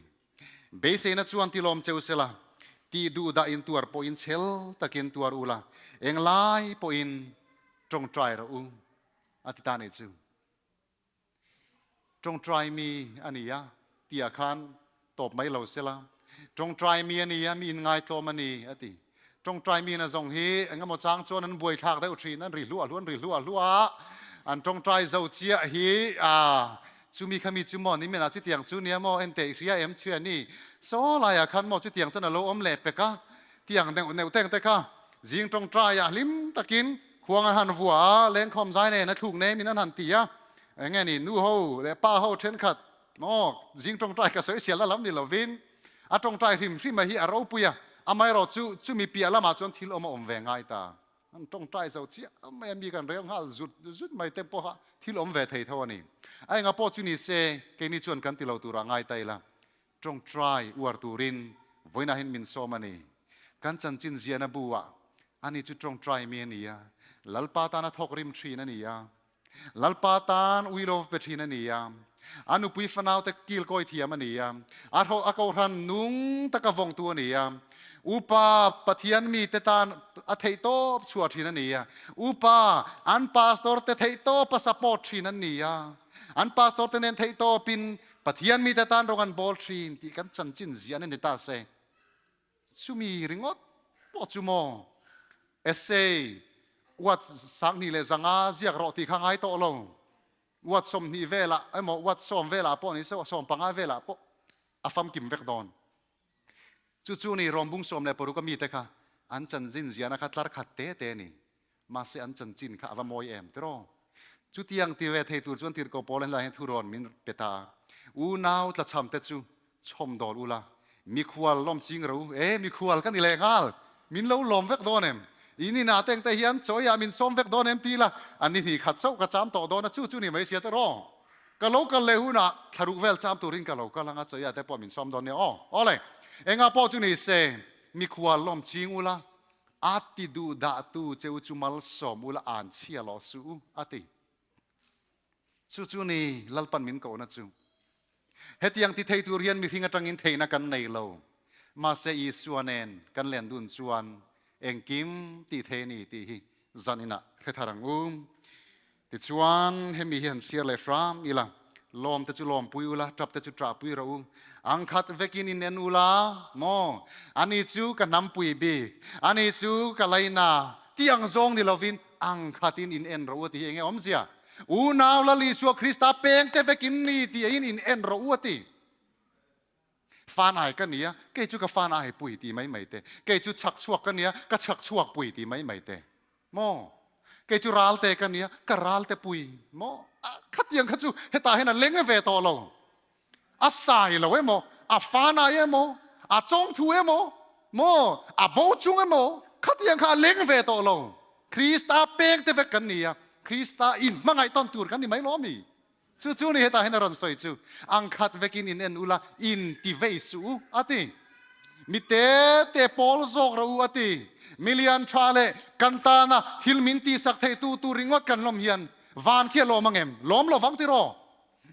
Beiseina chuan tilawm cheu sela, tih duh dah in tuar pawhin chhel takin tuar ula, englai pawhin tawngtai rawh u, a ti ta nih chu. Tawngtai mi a ni a tihah khan tawp mai lo sela, tawngtai mi a ni a, mi inngaitlawm a ni, a ti. Tawngtai mi na zawng hi eng emaw chang chuan an buaithlak deuh thin, an ri hluah hluah, an ri hluah hluah a, an tawngtai zo chiah hi a, chumi kha mi chu maw nimin ah chutiang chu nia maw enteh i hria em chhia ni, saw laiah khan maw chutiang chuan a lo awm leh pek a, tiang neuh neuh teng te kha zing tawngtai ah hlim takin khuang an han vua a, lengkhawm zai nen a thluk nem in an han ti a, eng nge ni nu ho leh pa ho thenkhat maw zing tawngtai ka sawi sialna lam ni lovin a tawngtai hrim hrim a hi a ropui a. Amaherawhchu, chumi piah lamah chuan thil awm a awm ve ngai ta. An tawngtai zo chiah mai a, mi kan rel nghal zut zut mai te pawha thil awm ve thei tho a ni. A enga pawh chu ni se, keini chuan kan ti lo turah ngai ta ila, tawngtai uar turin vawiinah hian min sawm a ni. Kan chanchin ziahna bu ah ani chu tawngtai mi a ni a, Lalpa tana thawk rim thin a ni a, Lalpa tan ui lo pe thin a ni a, a nupui fanaute kilkawi thiam a ni a, a hrawh a kohhran nung taka vawngtu a ni a, upa Pathian mite tan a theihtawp chhuah thin a ni a, upa an pastor te theihtawpa support thin an ni a, an pastor te nen theihtawpin Pathian mite tan rawng an bawl thin tih kan chanchin ziahna ni ta se. Chumi ringawt pawh chu maw essay uat 20 leh 500 ziak rawh tih kha ngai tawh lo. Uat 20 velah emaw uat 10 velah pawh ni se 15 velah pawh a famkim vek dawn. Chu chu ni Rawmbung 16 a mite kha an chanchin ziahna kha tlar khat te te a ni. Mahse an chanchin kha a va mawi em tiraw? Chutiang ti ve thei tur chuan Tirhkoh Paula helai hian thurawn min pe ta. Unau tlachham te chu chhawm dawl ula, mikhual lawm ching ro u. E, mikhual ka ni leh nghal, min lo lawm vek dawn em? In inah te engte hian chawiah min sawm vek dawn em ti ila, an ni hnih khat chauh ka cham tawh dawn a, chu chu ni mai sia tiraw? Ka lo kal leh hunah thlaruk vel cham turin ka lo kal ang a, chawiah te pawh min sawm dawn nia aw. Awle, engah pawh chu ni se, mikhual lawm ching ula, A ti duh dahtu che u chu malsawm ula an chhia lawh suh u, a ti. Chu chu ni Lalpan min kohna chu. Hetiang ti thei tur hian mihring atangin theihna kan nei lo. Mahse Isua nen kan len dun chuan engkim tih thei a ni tih hi zan inah hre thar ang u. Tichuan, hemi hi han chhiar leh hram ila, lawm te chu lawmpui ula, tap te chu ṭahpui rawh u. Ang khat vekin in en ula maw? Ani chu ka hnampui bik, ani chu ka laina tih ang zawng ni lovin ang khatin in en rawh u a ti hi enge awmzia? Unau Lal Isua Krista peng te vekin ni tiin in en rawh u a ti. Fan ai ka nia, kei chu ka fan ai pui ti mai mai te. Kei chu chhak chhuak ka nia, ka chhak chhuak pui ti mai mai te. Maw? Kei chu ralte ka nia, ka ralte pui. Maw? Khatiang kha chu hetah hian a leng ve tawh lo. A sai lo emaw, a fan ai emaw, a chawngthu emaw, maw? A bo chung emaw, khatiang kha a leng ve tawh lo. Krista peng te vek kan nia, Krista inhmangaih tawn tur kan ni mai lawm mi? Chu chu ni hetah hian a rawn sawi chu, Ang khat vekin in en ula, in ti vei suh u, a ti. Mi te te pawl zawk rawh u, a ti. Mi lian tha leh kan tana thil min tihsak theitu tur ringawt kan hlawm hian van khi a lawm ang em? Lawm lo vang tiraw?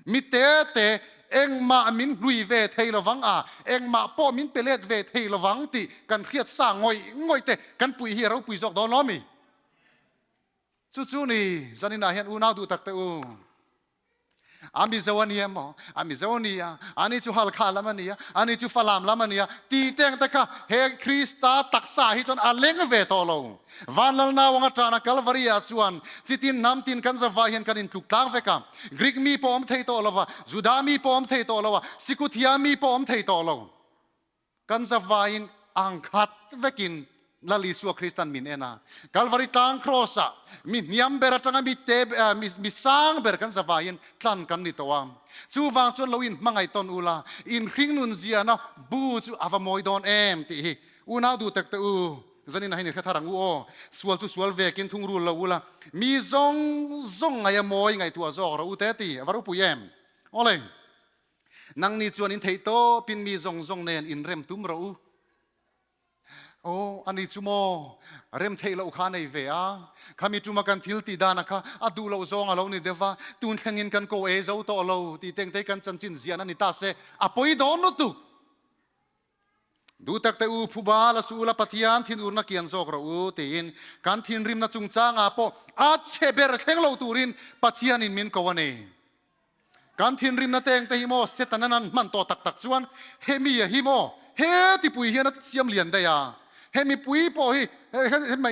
Mi te te engmah min hlui ve thei lo vang a, engmah pawh min pe let ve thei lo vang tih kan hriat sa ngawih ngawih te kan puih hi a ropui zawk dawn lo mi? Chu chu ni, zaninah hian unau duh tak teh u. A Mizo a ni emaw, a Mizo a ni a, ani chu Halkha lam a ni a, ani chu Falam lam a ni a, ti teng te kha he Krista taksa hi chuan a leng ve tawh lo. Vanlal nau anga tana Kalvari ah chuan chitin hnam tin kan zavai hian kan intluk tlang vek a. Greek mi pawh awm thei tawh lo va, Juda mi pawh awm thei tawh lo a, Sikuthia mi pawh awm thei tawh lo. Kan zavaiin ang khat vekin Lal Isua Kristan min en a. Kalvari tlang Kraws-ah mi hniam ber atanga mi te mi sang ber kan zavaiin tlan kan ni tawh a. Chuvang chuan lo inhmangaih tawn ula, inhring nun ziahna bu chu a va mawi dawn em tih hi unau duh tak te u, zanin ah hian i hre thar ang u aw. Sual chu sual vekin thungrul lo ula, mi zawng zawng ngaih a mawi ngaihtuah zawk rawh u te ti a va ropui em. Awle. Nangni chuan in theih tawpin mi zawng zawng nen inrem tum rawh u. Aw, ani chu maw? Rem theih loh kha a nei ve a. Khami tuma kan thil tih dana kha a duh loh zawng a lo ni deuh va, tun thlengin kan ko ei zo tawh lo tih tengtei kan chanchin ziahna ni ta se, a pawi dawn lutuk. Duh tak te u, phuba la suh ula Pathian thinurna kian zawk rawh u tiin kan thinrimna chungchangah pawh a chhe ber thleng lo turin Pathianin min ko a ni. Kan thinrimna te engte hi maw Setanan an hman tawh tak tak chuan hemi a hi maw he tipui hian a siam lian daih a, hemi pui pawh hi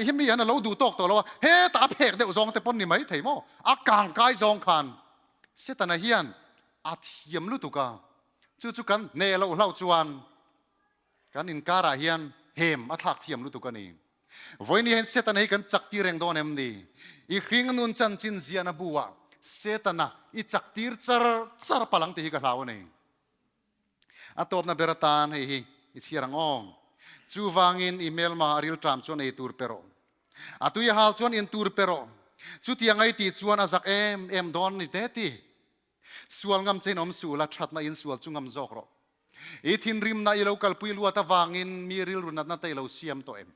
hemi hian a lo duh tawk tawh lo a, hetah a phek deuh zawng te pawn ni mai thei maw a kangkai zawng khan Setana hian a thiam lutuk a. Chu chu kan hneh loh hlauh chuan kan inkarah hian hem a thlak thiam lutuk a ni. Vawiin hian Setana hi kan chak tir reng dawn em ni? I hring nun chanchin ziahna buah Setana i chak tir char char palang tih hi ka hlau a ni. A tawpna ber atan hei hi i chhiar ang aw. Chuvangin i hmelma a rilṭam chuan ei tur pe rawh. A tui a hal chuan in tur pe rawh. Chutiang a i tih chuan a zak em em dawn ni te ti. Sual ngam chein awm suh la, thatna in sual chu ngam zawk rawh. I thinrimna i lo kalpui luat avangin mi rilru natna te i lo siam tawh em?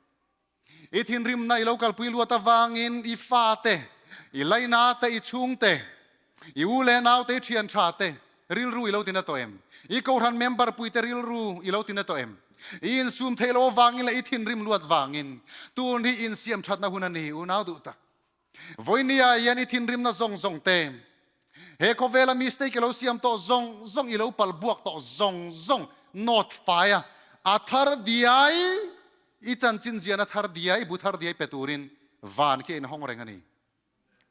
I thinrimna i lo kalpui luat avangin i fate, i laina te, i chhungte, i u leh naute, i thian tha te rilru i lo tina tawh em? I kohhran member puite rilru i lo tina tawh em? I insum theih loh avangin leh i thinrim luat vangin tun hi insiam thatna hun a ni, unau duh tak. Vawinia hian i thinrimna zawng zawng te, he khawvela mistake i lo siam tawh zawng zawng, i lo pal buak tawh zawng zawng nawt fai a, a thar diai, i chanchin zian a thar diai, bu thar diai pe turin van khi a inhawng reng a ni.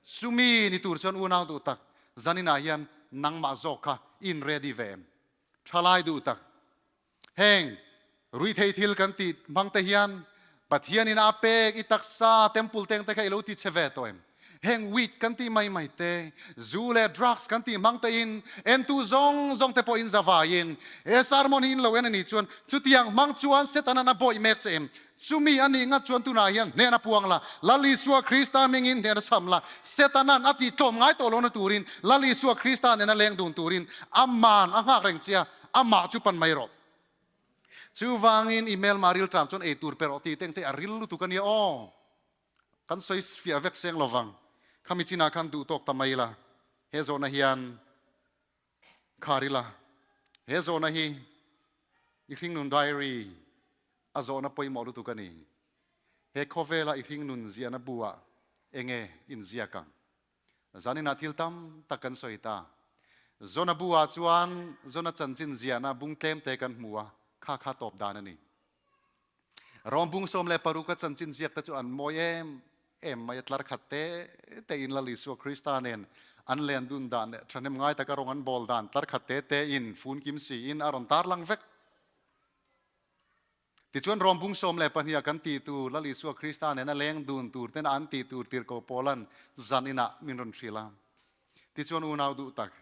Chumi ni tur chuan unau duh tak, zaninah hian nangmah zawk kha i in ready ve em? Thalai duh tak. Heng ruithei thil kan tih hmang te hian Pathianin a pek i taksa temple teng te kha i lo ti che ve tawh em? Heng weed kan tih mai mai te, zu leh drugs kan tih hmang te in entu zawng zawng te pawh in za vaiin he sermon hi in lo en a nih chuan chutiang hmang chuan Setanan a bawih mek che em? Chumi a nih ngat chuan tunah hian hnen a puang la, Lal Isua Krista hmingin hnen a cham la, Setanan a tih tlawm ngai tawh lohna turin Lal Isua Krista nena leng dun turin a man a nghak reng che a, Amah chu pan mai rawh. Chuvangin i hmelma rilṭam chuan ei tur pe rawh tih te engte a ril lutuk a nia aw. Kan sawi fiah vek seng lovang. Khami chinah khan duh tawk ta mai ila. He zawhna hian khar ila. He zawhna hi i hringnun diary a zawhna pawimawh lutuk a ni. He khawvela i hringnun ziahna bu ah enge inziak ang? Zaninah thil tam tak kan sawi ta. Zona bu ah chuan Zona chanchin ziahna bung tlem te kan hmu a, kha kha tawp dan a ni. Rom bung 16 a chanchin ziak te chu an mawi em em mai a, tlar khat te te in Lal Isua Krista nen an len dun dan leh thahnem ngai taka rawng an bawl dan tlar khat te te in fun kim si in a rawn tarlang vek. Tichuan Rom bung 12 ah kan tih tur Lal Isua Krista nena leng dun tur tena an tih tur tirhkoh Paulan zan inah min rawn hrilh a. Tichuan unau duh tak,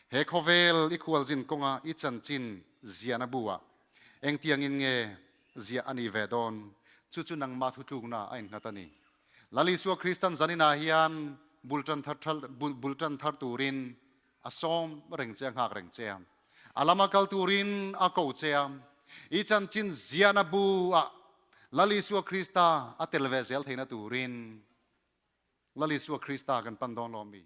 he khawvel i khualzin kawnga i chanchin ziahna bu ah engtiangin nge ziah a nih ve dawn? Chu chu nangmah thutlukna a innghat a ni. Lal Isua Kristan zan inah hian bul tan thar bul tan thar turin A sawm reng che a, nghak reng che a. A lama kal turin a ko che a. I chanchin ziahna bu ah Lal Isua Krista a tel ve zel theihna turin Lal Isua Krista kan pan dawn lo mi?